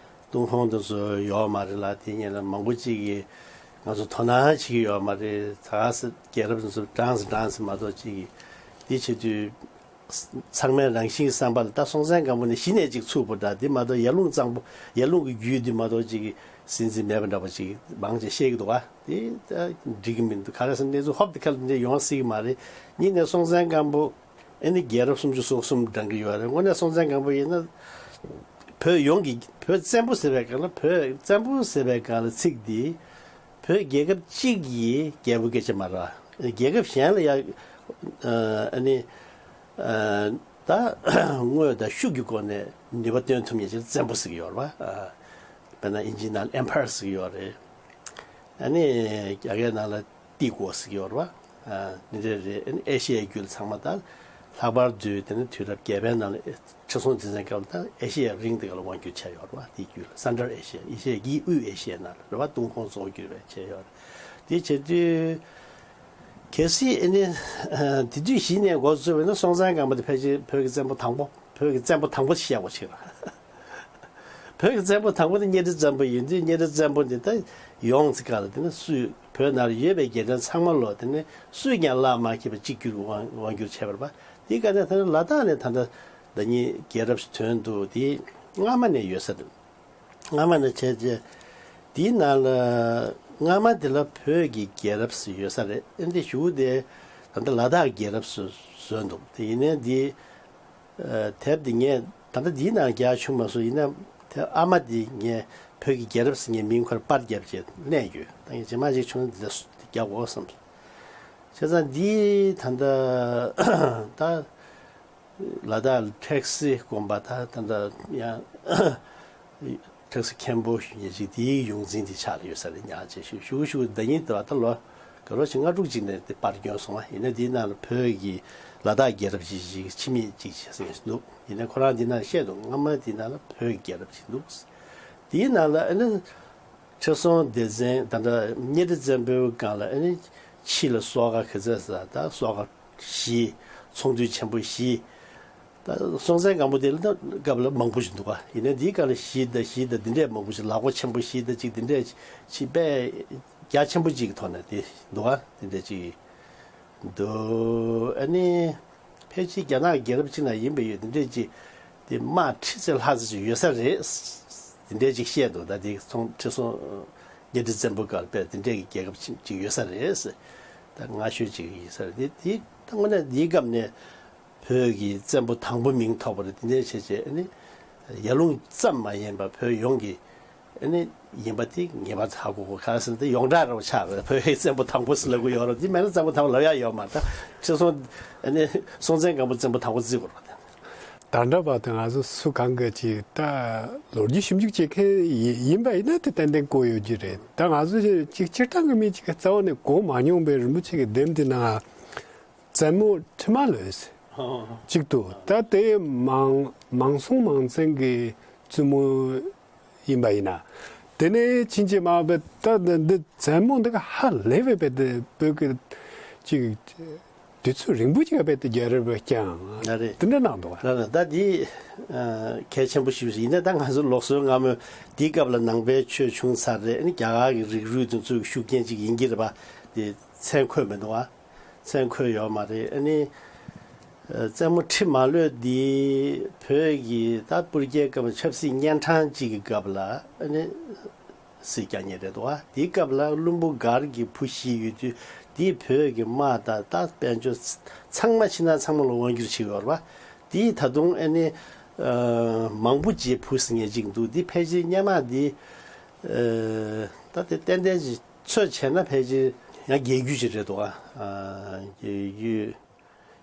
ཏུན་ཧོང་དེ་ཚོ་ཡོད་མ་རེད་ལ། དེ་ཉིན་ལ་མང་པོ་ཅིག་གིས་ ང་ཚོ་དོ་སྣང་བྱེད་ཀྱི་ཡོད་མ་རེད། ད་ག་ས་རྒྱལ་རབས་ཚོ་བགྲངས་ཟིན་བགྲངས་ཟིན་མ་གཏོགས་ཅིག་དེ་བྱེད་དུས། ཚང་མའི་རང་བཞིན་བསམ་པ་ལ་ད་སྲོང་བཙན་སྒམ་པོ་ནི་གཞི་ནས་ཅིག་ཚུགས་པོ་འདྲ། དེ་མ་གཏོགས་ཡར་ཀླུང་གཙང་པོ། ཡར་ཀླུང་གི་རྒྱུད་དེ་མ་གཏོགས་ཅིག་ཟིན་ཟིན་མེད་པ་འདྲ་པོ་ཅིག་མང་ཆེ་བཤད་ཀྱི་འདུག་ག་དེ་ད་འགྲིག་གི་མི་འདུག་ག་རེ་ཟེར་ན་གནས་ཚུལ་ཧོབ་དེ་ཁ་ལ་འདི་འདྲ་ཡོང་སྲིད་ཀྱི་མ་རེད། གཉིས་ནས་སྲོང་བཙན་སྒམ་པོ་ཨེ་ནི་རྒྱལ་རབས་སུམ་ཅུ་སོ་གསུམ་བགྲང་གི་ཡོད་རེད། དངོས་གནས་སྲོང་བཙན་སྒམ་པོ་ཡིན་ན་བོད་ཡོངས་ཀྱི། བོད་བཙན་པོ་ཟེར་བའི་སྒང་ལ། བོད་བཙན་པོ་ཟེར་བའི་སྒང་ལ་ཚིག་འདི་བོད་རྒྱལ་ཁབ་གཅིག་གི་རྒྱལ་པོ་སྐད་ཆ་མ་རེད། རྒྱལ་ཁབ་གཞན་ལ་ཡང་ཨ་ནི་ད་དངོས་དང་ཤུགས་ཀྱི་སྒོ་ནས་ནུས་པ་སྟོན་ཐུབ་མཁན་ཅིག་བཙན་པོ་ཟེར་གྱི་ཡོད་རེད་པ། དཔེར་ན་ཨིན་ཇིའི་ནང་ལ་ཨེམ་པ་ཡར་ཟེར་གྱི་ཡོད་རེད། ཨ་ནི་རྒྱ་སྐད་ནང་ལ་ཏི་གོ་ཟེར་གྱི་ཡོད་རེད་པ། ཨ་ནི་རེད་རེད། ཨ་ནི་ཨེ་ཤི་ཡའི་རྒྱུད་ཚང་མ་ད་ལྷག་པར་དུ་དེ་ནི་དུས་རབས་བརྒྱད་པའི་ནང་ལ་ཁྲི་སྲོང་ལྡེ་བཙན་སྐབས་ལ་ད་ཨེ་ཤི་ཡའི་རིང་དེ་ག་ལ་དབང་བསྒྱུར་བྱས་ཡོད་རེད་པ། དེའི་རྒྱུད་ལ་སན་ཊར་ཨེ་ཤི་ཡ། ཨེ་ཤི་ཡ་གི་དབུས་ཨེ་ཤི་ཡའི་ནང་ལ་རེད་པ། ཏུན་ཧོང་རྫོགས་གྱུར་བའི་བྱས་ཡོད་རེད། དེ་བྱེད་དུས་གལ་སྲིད་ཨ་ནི་དེ་དུས་གཞི་ནས་འགོ་བཙུགས་པ་ཡིན་ན་སྲོང་བཙན་སྒམ་པོ་དེ་ཕལ་ཆེར་བོད་ཀྱི་བཙན་པོ་དང་པོ། བོད་ཀྱི་བཙན་པོ་དང་པོ་བཤད་དགོས་ཆེ་བ། བོད་ཀྱི་བཙན་པོ་དང་པོ་དེ་གཉའ་ཁྲི་བཙན་པོ་ཡིན་དུས། གཉའ་ཁྲི་བཙན་པོ་འདི་ད་ཡོངས་ཀྱི་སྒང་ལ་དེ་ནི་སུས། བོད་ནང་ལ་ཡོད་པའི་རྒྱལ་ཕྲན་ཚང་མ་ལོ་དེ་ནི་སུས་ཀྱང་གླགས་མ་འཁེལ་བ་གཅིག་གྱུར་དབང་དབང་བསྒྱུར་བྱས་པ་རེད་པ། དེའི་སྒང་ནས་ད་ནི་ལ་དྭགས་ནས་ད་ལྟ་ཟླ་ཉིན་རྒྱལ་རབས་སུ་ཐོན་འདུག་དེ་སྔ་མ་ནས་ཡོད་ས་རེད། སྔ་མ་ནས་བྱས་རྗེས་དེའི་ནང་ལ་སྔ་མ་དེ་ལ་བོད་ཀྱི་རྒྱལ་རབས་སུ་ཡོད་ས་རེད། ཨེ་འདི་གཞུག་དེ་ད་ལྟ་ལ་དྭགས་རྒྱལ་རབས་སུ་བཟོས་འདུག་དེ་ཡིན་ནའི་འདི། ཨ་དེབ་འདི་ངས་ད་ལྟ་འདིའི་ནང་རྒྱག་བྱུང་མ་སོང་། ཡིན་ན་དེབ་ཨ་མ་འདི་ངས་བོད་ཀྱི་རྒྱལ་རབས་ཟེར་ངས་མིང་ཁོ་རང་པར་བརྒྱབ་བྱས་གནས་ཡོད། ད་ངས་རྗེས་མ་ཅིག་བྱུང་ན་འདི་འདྲ་རྒྱག་དགོས་བསམ་སོང་། བྱས་ཙང་འདི་ད་ལྟ་ད་ལ་དྭགས་ཁྲེག་སེ་དགོན་པ། ད་ད་ལྟ་ཡང་ཁྲེག་སེ་མཁན་པོ་ཞུ་མཁན་ཅིག་དེའི་ཡོངས་འཛིན་དེ་ཕྱག་ལ་ཡོད་ས་རེད། ཉག་ཅིག་ཞུ་ཞུ་ཞུ། ཟླ་ཉིན་དེ་བ་ད་ལོ་ག་ལོ་ཞིག་ལྔ་དྲུག་ཅིག་ནས་དེ་པར་བསྐྱོན་སོང་བ། ཡིན་ན་དེའི་ནང་ལ་བོད་ཀྱི་ལ་དྭགས་རྒྱལ་རབས་ཅིག་ཅིག་ཕྱི་མིག་ཅིག་བྱས་ཟིན་འདུག་ཡིན་ན་ཁོ་རང་དེའི་ནང་བཤད་འདུག་སྔ་མ་དེའི་ནང་ལ་བོད་ཀྱི་རྒྱལ་རབས་ཅིག་འདུག་དེའི་ནང་ལ་ཨ་ནི་ཁྲི་སྲོང་ལྡེ་བཙན། ད་ལྟ་གཉའ་ཁྲི་བཙན་པོའི་སྒང་ལ་ཨ་ནི་ཕྱི་ལ་སོག་ཁ་ག་ཚད་ཟེར། ད་སོག་ཁ་བཞི། ཚོང་འདུས་ཆེན་པོ་བཞི། ད་སྲོང་བཙན་སྒམ་པོ་དེ་ལ་ད་སྐབས་ལ་མང་པོ་ཞིག་འདུག་ག་ཡིན་ན་འདིའི་སྐབས་ལ་བཞི་དང་བཞི་དང་འདི་འདྲས་མང་པོ་ཞིག་ལག་པ་ཆེན་པོ་བཞི་དང་ཅིག་འདི་འདྲས་ཅིག་དཔེ་རྒྱ་ཆེན་པོ་ཅིག་གི་ཐོག་ནས་དེ་འདུག་ག་འདི་འདྲས་ཅིག་འདུག་ཨ་ནི་ཕལ་ཆེར་རྒྱ་ནག་རྒྱལ་རབས་ཅིག་ན་ཡིན་པ་ཡོད། འདི་འདྲས་ཅིག་དེ་དམག་ཁྲི་ཚོ་ལྷག་ཙམ་ཅིག་ཡོད་ས་རེད། འདི་འདྲས་ཅིག་བཤད་འདུག་ད་དེ་ཚོང་ཁྲི་སྲོང་གཉའ་ཁྲི་བཙན་པོའི་སྐབས་ལ་དཔེ་འདི་འདྲས་ཀྱི་རྒྱལ་ཁབ་ཅིག་ཅིག་ཡོད་ས་རེད། ད་སྔ་ཤོས་ཅིག་ཡིན་ས་རེད། དེ་དེ་ད་དངོས་གནས་འདིའི་སྐབས་ནས་བོད་ཀྱི་བཙན་པོ་དང་པོ་མིང་ཐོགས་པ་རེད། དེ་འདྲའི་བྱས་བྱས་ཨ་ནི་ཡར་ཀླུང་ཙམ་མ་ཡིན་པར་བོད་ཡོངས་ཀྱི་ཨ་ནི་ཡིན་པ་དེ་ངེས་པར་དུ་ཧ་གོ་དགོས། ག་རེ་ཟེར་ན་དེ་ཡོངས་གྲགས་རང་ཆགས་རེད། བོད་ཀྱི་བཙན་པོ་དང་པོ་ཟེར་ལབ་ཀྱི་ཡོད་རེད། དེ་མེད་ན་བཙན་པོ་དང་པོ་ལབ་ཡག་ཡོད་མ་རེད། ད་ཁྲི་སྲོང་ཨ་ནི་སྲོང་བཙན་སྒམ་པོ་བཙན་པོ་དང་པོ་བརྩི་དགོས་རེད། ད་འདྲ་བ་དང་ང་ཚོ་སུ་གང་གི་ཅིག་ད་ལོ་རྒྱུས་ཞིབ་འཇུག་བྱེད་མཁན་ཡིན་ཡིན་པ་ཡིན་ན་དེ་ཏན་ཏན་གོ་ཡོད་ཀྱི་རེད། ད་ང་ཚོ་ཅིག་སྤྱིར་བཏང་གི་མི་ཅིག་གི་རྩ་བ་ནས་གོ་མ་མྱོང་པའི་རིན་པོ་ཆེ་གི་དེབ་འདི་ནང་བཙན་མོ་ཁྲི་མ་ལོད་ཟེར་ཨོ། གཅིག་འདུག་ད་དེ་མང་མང་སྲོང་མང་བཙན་གྱི་བཙུན་མོ་ཡིན་པ་ཡིན་ན། དེ་ནས་ཕྱིན་ཅི་མ་འབད་ད་འདི་འདི་བཙན་མོ་འདི་ག་ཧ་ལས་པའི་བས་དེ་བོད་ཀྱི་ཅིག་དུས་ཚོད་རིང་པོ་ཅིག་བས་དེ་རྒྱལ་རབས་བསྐྱངས་ལ་རེད། དེ་འདྲ་གནང་འདུག་ག་ལ་ལ་ད་འདི་ཨ་གལ་ཆེན་པོ་ཞིག་རེད། ཡིན་ན་ད་ང་ཚོ་ལོགས་སུ་སྔ་མོ་འདིའི་སྐབས་ལ་ནང་པའི་ཆོས་བྱུང་ཚར་རེད། ཨ་ནི་རྒྱ་གར་གྱི་རིགས་རུས་དེ་ཚོའི་ཤུགས་རྐྱེན་ཅིག་ཡིན་གྱི་རེད་པ། དེ་མཚན་འཁོད་མི་འདུག་ག་མཚན་འཁོད་ཡོད་མ་རེད། ཨ་ནི་ཨ་བཙན་མོ་ཁྲི་མ་ལོད་འདི་བོད་ཀྱི་ད་སྤུར་རྒྱལ་སྐབས་ཆབ་སྲིད་གཉན་འཕྲང་གཅིག་གི་སྐབས་ལ་ཨ་ནི་སྲིད་བསྐྱངས་མཁན་རེད་འདུག་ག་དེའི་སྐབས་ལ་བློན་པོ་མགར་གྱི་བུ་བཞི་ཡོད་དུས་འདིས་བོད་ཀྱི་དམག་དང་ད་དཔལ་འབྱོར་ཚང་མ་ཕྱི་ནང་ཚང་མ་ལ་དབང་བསྒྱུར་བྱེད་ཀྱི་ཡོད་རེད་པ། དེས་ད་དུང་ཨ་ནི་ཨ་མང་པོ་རྗེ་བུ་ཟེར་མཁན་གཅིག་འདུག་འདི་ཕལ་ཆེར་སྔོན་མ་འདི་ཨ་ད་དེ་ཏན་ཏན་ཅིག་ཚོད་བྱས་ན་ཕལ་ཆེར་ཡང་རྒྱལ་བརྒྱུད་ཅིག་རེད་འདུག་ག་ཨ་རྒྱལ་བརྒྱུད།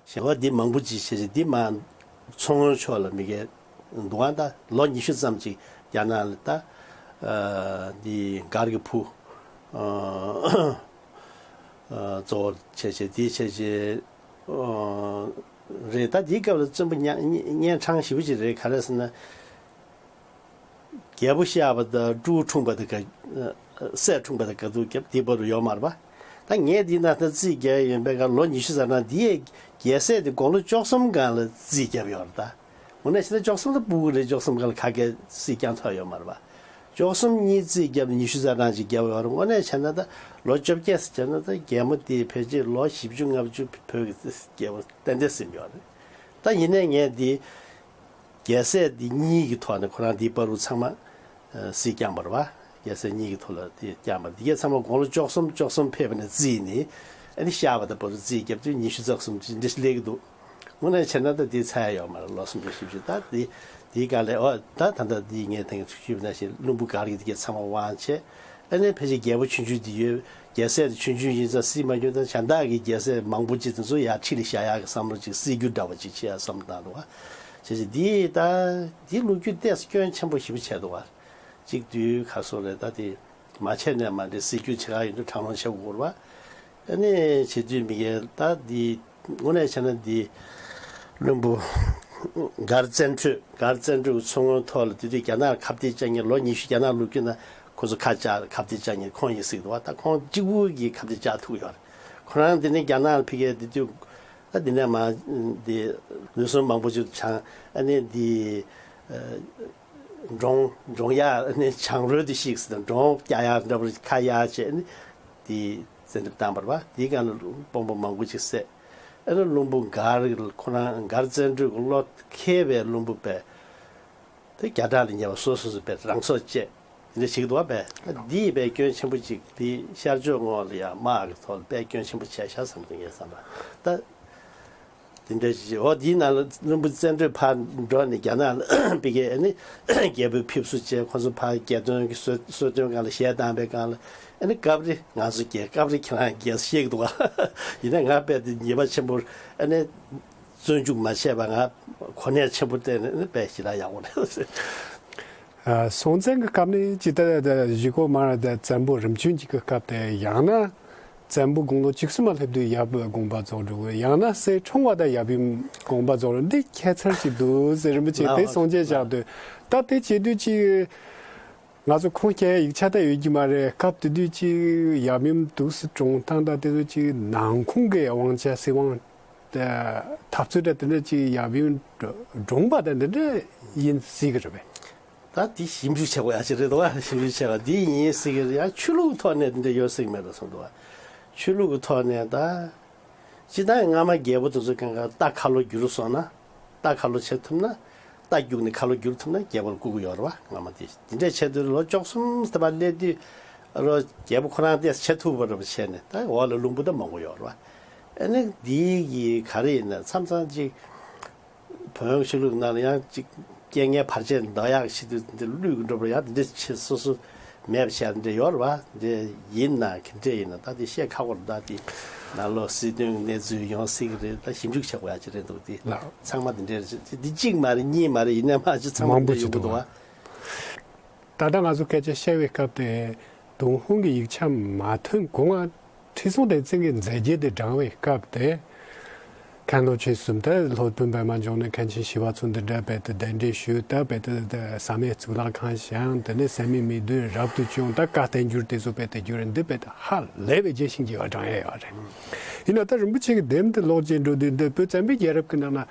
གཞན་པ་འདི་མང་པོ་ཅིག་བྱས་བྱས་འདི་མ་མཚོ་སྔོན་ཕྱོགས་ལ་མི་སྒེར་འདུག་ག་ད་ལོ་ཉི་ཤུ་ཙམ་ཅིག་རྒྱ་ནག་ལ་ད་ཨ་འདི་མགར་གྱི་བུ་ཨ་གཙོ་བོར་བྱས་བྱས་འདི་བྱས་བྱས་ཨ་རེད། ད་འདིའི་སྐབས་ལ་བཙན་པོ་གཉན་གཉན་འཕྲང་ཞེ་པོ་ཅིག་རེད། ག་རེ་ཟེར་ན། རྒྱལ་པོ་གཤེགས་པ་དང་སྤྲུལ་སྐུ་འཁྲུངས་པ་དང་ག་སྲས་འཁྲུངས་པ་དང་ག་དུས་རྒྱབ་དེའི་བར་དུ་ཡོད་མ་རེད་པ། ད་ངས་འདི་ན་ད་རྩིས་རྒྱག་ཡོད་པའི་ཁར་ལོ་ཉི་ཤུ་ཙམ་ན་འདི་ཡས་རྒྱལ་སྲས་དེ་དགུང་ལོ་བཅུ་གསུམ་སྒང་ལ་རྩིས་བརྒྱབ་ཡོད་རེད་ད། དངོས་གནས་བྱས་ན་བཅུ་གསུམ་ལ་སྤུ་གུ་རེད། བཅུ་གསུམ་སྒང་ལ་ག་གེ་རྩིས་བསྐྱངས་ཐུབ་ཡོད་མ་རེད་པ། བཅུ་གསུམ་གཉིས་རྩིས་བརྒྱབ་ནས་ཉི་ཤུ་རྩ་གྲངས་ཅིག་བརྒྱབ་ཡོད་རེད། དངོས་གནས་བྱས་ན་ད་ལོ་བཅོ་བརྒྱད་ཟེར་བྱས་ན་ད་རྒྱལ་མོ་དེ་ཕལ་ཆེར་ལོ་བཞི་བཅུ་ལྔ་བཅུ་བོད་ཀྱི་རྒྱལ་པོ་ཏན་ཏན་ཟིན་ཡོད་རེད། ད་ཡིན་ནའི་ངས་འདི་རྒྱལ་སྲས་འདི་གཉིས་ཀྱི་ཐོག་ནས་ཁོ་རང་འདིའི་བར་དུ་ཚང་མ་ཨ་སྲིད་བསྐྱངས་པ་རེད་བ། རྒྱལ་སྲས་གཉིས་ཀྱི་ཐོག་ལ་དེ་བསྐྱངས་པ་འདི་གས་ཚང་མ་དགུང་ལོ་བཅུ་གསུམ་བཅུ་གསུམ་ཕེབས་པ་ནས་བརྩིས་ནས་ཨ་ནི་གཤགས་པ་དང་བར་དུ་རྩིས་བརྒྱབ་དུས་ཉི་ཤུ་རྩ་གསུམ་ཅིག་འདི་སླེབས་ཀྱི་འདུག། དངོས་གནས་བྱས་ན་ད་འདི་ཚར་ཡ་ཡོད་མ་རེད། ལོ་སུམ་ཅུ་བཞི་བཅུ་ད་འདི་འདིའི་སྒང་ལས་ཨོ་ད་ད་ལྟ་འདི་ངས་ད་གིན་ཞུས་པ་ནང་བཞིན་བློན་པོ་མགར་གྱི་འདི་གས་ཚང་མ་དབང་བྱས། ཨ་ནི་ཕལ་ཆེར་རྒྱལ་པོ་ཆུང་ཆུང་དེ་ཡོད། རྒྱལ་སྲས་དེ་ཆུང་ཆུང་ཡིན་ཙང་སྲིད་མ་སྐྱོང་། ད་གཞན་དག་གི་རྒྱལ་སྲས་མང་པོ་ཅིག་དེ་ཚོ་ཡར་ཁྲི་ལ་བཞག་ཡག་གི་བསམ་བློ་ཅིག་སྲིད་རྒྱུ་འདྲ་བ་ཅིག་བྱེད་ཡག་བསམ་བློ་བཏང་འདུག་བ། བྱས་ཙང་འདི་ད་འདི་ལོ་རྒྱུས་ཏོག་ཙམ་སྐྱོན་ཆེན་པོ་ཞེ་པོ་བྱས་འདུག་བ། གཅིག་དུས་ག་སོ་རེད། ད་དེ་མ་བྱས་ནས་མ་འདྲེ་སྲིད་རྒྱུ་བྱེད་ག་ཡིན་དུས་དྲག་རླུང་ཆེ་དགོས་རེད་བ། ཨ་ནི་བྱེད་དུས་མི་གས་ད་འདི་དངོས་གནས་བྱས་ན་འདི་བློན་པོ་མགར་བཙན་ཁྲོད། མགར་བཙན་ཁྲོད་ཀྱི་མཚོ་སྔོན་ཐོག་ལ་དེ་དུས་རྒྱ་ནག་ལ་ཁ་གཏད་བཅག་མཁན། ལོ་ཉི་ཤུ་རྒྱ་ནག་ལུགས་རྒྱུ་ན་ཁོ་ཚོ་ཁ་བཅག་ཁ་གཏད་བཅག་མཁན་ཁོང་ཡིན་སྲིད་འདུག་བ། ད་ཁོང་གཅིག་པུ་གིས་ཁ་གཏད་བཅག་ཐུབ་ཡོད་རེད། ཁོ་རང་འདི་ནས་རྒྱ་ནག་ལ་ཕ་གིར་དེ་དུས་ད་འདི་ནས་མ་འདི་ལུས་ཟུངས་མང་པོ་ཅིག་བྱང་། ཨ་ནི་འདི་འབྲོང་འབྲོང་གཡག་ནི་བྱང་རོལ་དུ་གཤེགས་ཟེར་ནས་འབྲོང་བཀྱག་ཡག་འདྲ་པོ་ཁ་གཡར་བྱས་ནི་དེ་བཙན་ཁྲིད་བཏང་བ་རེད་བ། དེའི་སྒང་ལ་དཔོན་པོ་མང་པོ་ཅིག་བསད། ཨ་ནི་བློན་པོ་མགར་ཁོ་རང་མགར་བཙན་ཁྲོད་ཀྱི་བློ་མཁས་པའི་བློན་པོ་པས་དེ་རྒྱ་གྲགས་ལ་ཉེ་བ་སོ་སོ་སོ་པས་རང་སྲོག་བཅད་དེ་འདྲ་བྱེད་ཀྱི་འདུག་བ། པས་འདིས་དཔེ་སྐྱོན་ཆེན་པོ་ཅིག་དེ་ཤར་ཕྱོགས་ངོས་ལ་ཡང་དམག་གི་ཐོག་ལ་དཔེ་སྐྱོན་ཆེན་པོ་བྱས་ཤག་བསམ་གྱི་འདུག་ངས་བསམ་པ་ད། དེ་འདྲ་ཞིག་འོ་དེའི་ནང་ལ་བློན་པོ་བཙན་ཁྲོད་ཕར་འགྲོ་ནས་རྒྱ་ནག་ལ་ཕ་གིར་ཨ་ནི་རྒྱལ་པོའི་ཕེབས་བསུ་བྱས། ཁོ་ཚོ་ཕར་རྒྱལ་དོན་གྱི་གསོལ་གསོལ་སྟོན་སྒང་ལ་གཞས་བཏང་བའི་སྒང་ལ་ཨ་ནི་སྐབས་རེ་ང་ཚོ་རྒྱལ། སྐབས་རེ་ཁྱེད་རང་རྒྱལ་ཞེས་འདུག་བ། ཡིན་ན་ང་དཔེ་དེ་ཉེས་པ་ཆེན་པོ་ཨ་ནི་བཙོན་འཇུག་མ་བྱས་པ་ང་གོ་གནས་ཆེན་པོ་བསྟན་ནས་ཨ་ནི་དཔེ་ཞེ་དྲག་ཡག་པོ་རེད། ཨ། སྲོང་བཙན་གྱི་སྐབས་ནས་ཇི་ལྟར་གཞིས་ཁོག་དམངས་དང་བཙན་པོ་རིམ་བྱོན་གཅིག་གི་སྐབས་དེ། ཡང་ན་བཙན་པོ་དགུང་ལོ་བཅུ་གསུམ་ལ་སླེབས་དུས་ཡབ་དགོངས་པ་རྫོགས་འགྲོ་གི། ཡང་ན་སྲས་འཁྲུངས་པ་དང་ཡབ་ཡུམ་དགོངས་པ་རྫོགས་འགྲོ། འདི་ཁྱད་མཚར་ཞིག་འདུག་ཟེར་རིན་པོ་ཆེ་དེ་གསུང་བཤད་བཞག་དུས། ད་དེ་བྱེད་དུས་ཅིག་ང་ཚོ་ཁུངས་སྐྱེལ་ཡིག་ཆ་ད་ཡོད་ཀྱི་མ་རེད། སྐབས་དེ་དུས་ཅིག་ཡབ་ཡུམ་འདུག་སེ་གྲོངས་སྟངས་དང་དེ་ཚོ་ཅིག་ནང་ཁུངས་ཀྱི་དབང་ཆ་སྲིད་དབང་འཐབ་རྩོད་འདྲ་དེ་འདྲ་ཅིག་ཡབ་ཡུམ་གྲོངས་པ་དང་འདི་འདྲ་ཡིན་སྲིད་ཀྱི་རེད་པས། ད་དེ་ཞིབ་འཇུག་བྱེད་དགོས་ཡ་ཅིག་རེད་འདུག་བ། ཞིབ་འཇུག་བྱེད་པ་འདི་ཡིན་སྲིད་ཀྱི་རེད། ཡང་ཆོས་ལུགས་ཐོག་ནས་འདི་འདྲ་ཡོད་སྲིད་ཀྱི་མེད་པ་སོང་འདུག་བ། ཆོས་ལུགས་ཀྱི་ཐོག་ནས་ད་སྤྱིར་བཏང་སྔ་མ་རྒྱལ་པོ་དེ་ཚོ་གང་ག་རྟ་ཁ་ལོ་བསྒྱུར་སོང་ན། རྟ་ཁ་ལོ་བྱེད་ཐུབ་ན། རྟ་རྒྱུགས་ནས་ཁ་ལོ་བསྒྱུར་ཐུབ་ན་རྒྱལ་པོར་བཀུར་གྱི་ཡོད་རེད་བ། སྔ་མ་དེ་འདི་འདྲ་བྱས་དུས་ལོ་བཅུ་གསུམ་ཙམ་པ་སླེབས་དུས་རོ་རྒྱལ་པོ་ཁོ་རང་ཏོག་ཙམ་བྱེད་ཐུབ་པ་འདྲ་པོ་བྱས་ནས་ད་འོག་ལ་བློན་པོ་ད་མང་པོ་ཡོད་རེད་བ། ཨ་ནི་འདི་གི་ག་རེ་ཡིན་ན་མཚམས་མཚམས་ཅིག་བོན་ཆོས་ལུགས་ནང་ལ་ཡང་ཅིག་རྐྱེན་ངན་བར་ཆད་འདོགས་ཡག་ཆེད་དུ་འདི་བླུད་གི་འགྲོ་བ་ཡང་འདི་འདྲ་ཆེ་སོ་སོ་མེད་པ་བྱས་འདི་ཡོད་རེད་བ། འདི་ཡིན་ན་ག་འདྲ་ཡིན་ན་ད་འདི་བཤད་ཁག་པོ་རེད། ད་འདི་ནང་ལོགས་སྲིད་དོན་གནས་ཚུལ་ཡོང་སྲིད་ཀྱི་རེད། ད་ཞིབ་འཇུག་བྱེད་དགོས་ཡ་ཅིག་རེད་འདུག་འདི་ལགས། ཚང་མ་འདི་འདྲ་རེད། འདི་གཅིག་མ་རེད། གཉིས་མ་རེད། ཡིན་ན་མ་གཅིག་ཚང་མ་མང་པོ་འདི་འདྲ་ཅིག་ཡོང་གི་འདུག་འདུག་བ། བ། ད་ལྟ་ང་ཚོ་སྐད་ཆ་བཤད་པའི་སྐབས་དེ་ཏུན་ཧོང་གི་ཡིག་ཆ་མ་ཐོན་གོང་ང་ཁྲི་སྲོང་ལྡེ་བཙན་གྱི་མཛད་རྗེས་དེ་བགྲང་བའི་སྐབས་དེ། མཁན་སློབ་ཆོས་གསུམ་དང་སློབ་དཔོན་པདྨ་འབྱུང་གནས་མཁན་ཆེན་ཞི་བ་འཚོ་འདི་འདྲ་བས་དེ་གདན་འདྲེན་ཞུས། ད་བས་དེ་བསམ་ཡས་གཙུག་ལག་ཁང་བཞེངས། དེ་ནས་སད་མི་མིག་མདུན་རབ་ཏུ་བྱུང་། ད་བཀའ་བསྟན་འགྱུར་དེ་ཚོ་བས་དེ་བསྒྱུར། འདི་བས་དེ་ཧ་ལས་པའི་རྒྱས་ཤིང་རྒྱས་པ་བགྲང་ཡས་ཡོད་རེད། ཡིན་ན་ད་རིན་པོ་ཆེ་གི་དེབ་འདི་ཀློག་བྱས་འགྲོ་དུས་འདི་བོད་བཙན་པོའི་རྒྱལ་རབས་ཀྱི་ནང་ན་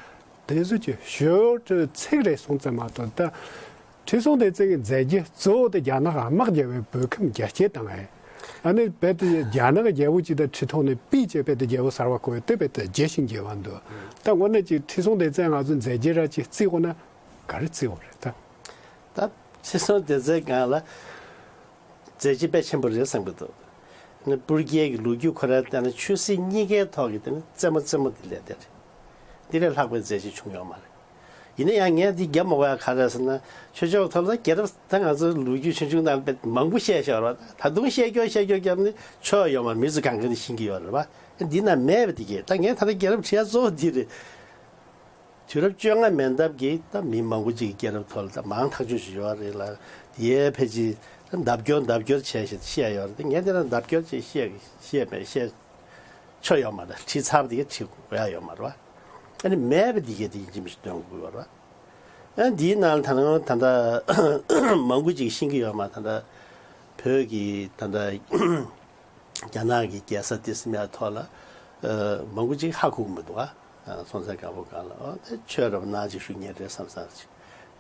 དེ་ཚོ་ཅིག་ཞོར་དུ་ཚིག་རེ་གསུངས་ཙམ་མ་གཏོགས། ད་ཁྲི་སྲོང་ལྡེ་བཙན་གྱི་མཛད་རྗེས་གཙོ་བོ་དེ་རྒྱ་ནག་དམག་རྒྱབ་པའི་བོད་ཁམས་རྒྱ་སྐྱེད་བཏང་བས། ཨ་ནི་རྦད་དེ་རྒྱ་ནག་རྒྱལ་པོ་ཅིག་དང་ཁྲི་ཐོག་ནས་ཕུད་བྱས་རྦད་དེ་རྒྱལ་པོ་གསར་པ་བསྐོ་བས་དེ་རྦད་དེ་རྒྱས་ཤིང་རྒྱས་པ་འདུག། ད་དངོས་གནས་ཅིག་ཁྲི་སྲོང་ལྡེ་བཙན་ང་ཚོ་མཛད་རྗེས་ར་ཅིག་བརྩི་དགོས་ན་ག་རེ་བརྩི་དགོས་རེད་ད། ད་ཁྲི་སྲོང་ལྡེ་བཙན་སྒང་ལ་མཛད་རྗེས་དཔེ་ཆེན་པོ་རེད་བསམ་གྱི་འདུག། ཨ་ནི་སྤུར་རྒྱལ་གྱི་ལོ་རྒྱུས་ཁོ་རང་བལྟས་ན་ཆོས་སྲིད་གཉིས་ཀའི་ཐོག་གི་དེ་ནི་རྩེ་མོ་རྩེ་མོ་དེ་སླེབས་བསྡད་རེད། འདི་ལས་ལྷག་པའི་མཛད་རྗེས་བྱུང་ཡོད་མ་རེད། ཡིན་ན་ཡང་ངས་འདི་རྒྱབ་མ་དགོས་ཡ་ག་རེ་ཟེར་ན། ཆོས་ཕྱོགས་ཐོག་ལ་རྒྱལ་རབས་ད་ང་ཚོ་ལོ་རྒྱུས་ཆུང་ཆུང་ནང་དཔེ་མང་པོ་བཤད་བཞག་རོགས། ད་དུང་བཤད་རྒྱུ་བཤད་རྒྱུ་བརྒྱབ་ནས་ཆོག་ཡོད་མ་རེད། མི་ཚོ་གང་ག་ནས་ཤེས་ཀྱི་ཡོད་རེད་བ། འདི་ན་མེད་པ་འདི་གས། ད་ངས་ད་ལྟ་རྒྱལ་རབས་བྲིས་ཡ་གཙོ་བོ་འདི་རེད། དུས་རབས་བཅོ་ལྔ་མན་འདབས་ཀྱི་ད་མི་མང་པོ་ཅིག་གི་རྒྱལ་རབས་ཐོག་ལ་ད་མང་ཐག་ཆོད་ཅིག་ཡོད་རེད་ལ། དེའི་ཕལ་ཆེར་ལྡབ་སྐྱོར་ལྡབ་སྐྱོར་བྱས་ཤིག་བཤད་ཡོད་རེད། ངས་དེ་ལ་ལྡབ་སྐྱོར་ཅིག་བཤད་བཤད་མེད། བཤད་ཆོག་ཡོད་མ་རེད། བྲིས་ཚར་བ་དེ་གས་བྲིས་དགོས་ཡ་ཡོད་མ་རེད་བ། ཨ་ནི་མེད་པ་དེ་གས་དེ་ཡིན་གཅིག་མིན་གཅིག་སྟོན་དགོས་ཡོད་རེད་བ། ཨ་ནི་དེའི་ནང་ལ་ད་ནང་ད་ལྟ་མང་པོ་ཅིག་ཤེས་ཀྱི་ཡོད་མ་རེད། ད་ལྟ་བོད་ཀྱི་ད་ལྟ་རྒྱ་ནག་གི་རྒྱལ་ས་དེ་སྲིད་མའི་ཐོག་ལ་ཨ་མང་པོ་ཅིག་ཧ་གོ་གི་མི་འདུག་ཨ། ཨ་སྲོང་བཙན་སྒམ་པོ་སྒང་ལ་ཨ་དེ་ཆོས་རབ་གནང་ཅིག་ཞུ་མཁན་རེད་བསམ་བསམ་ཅིག་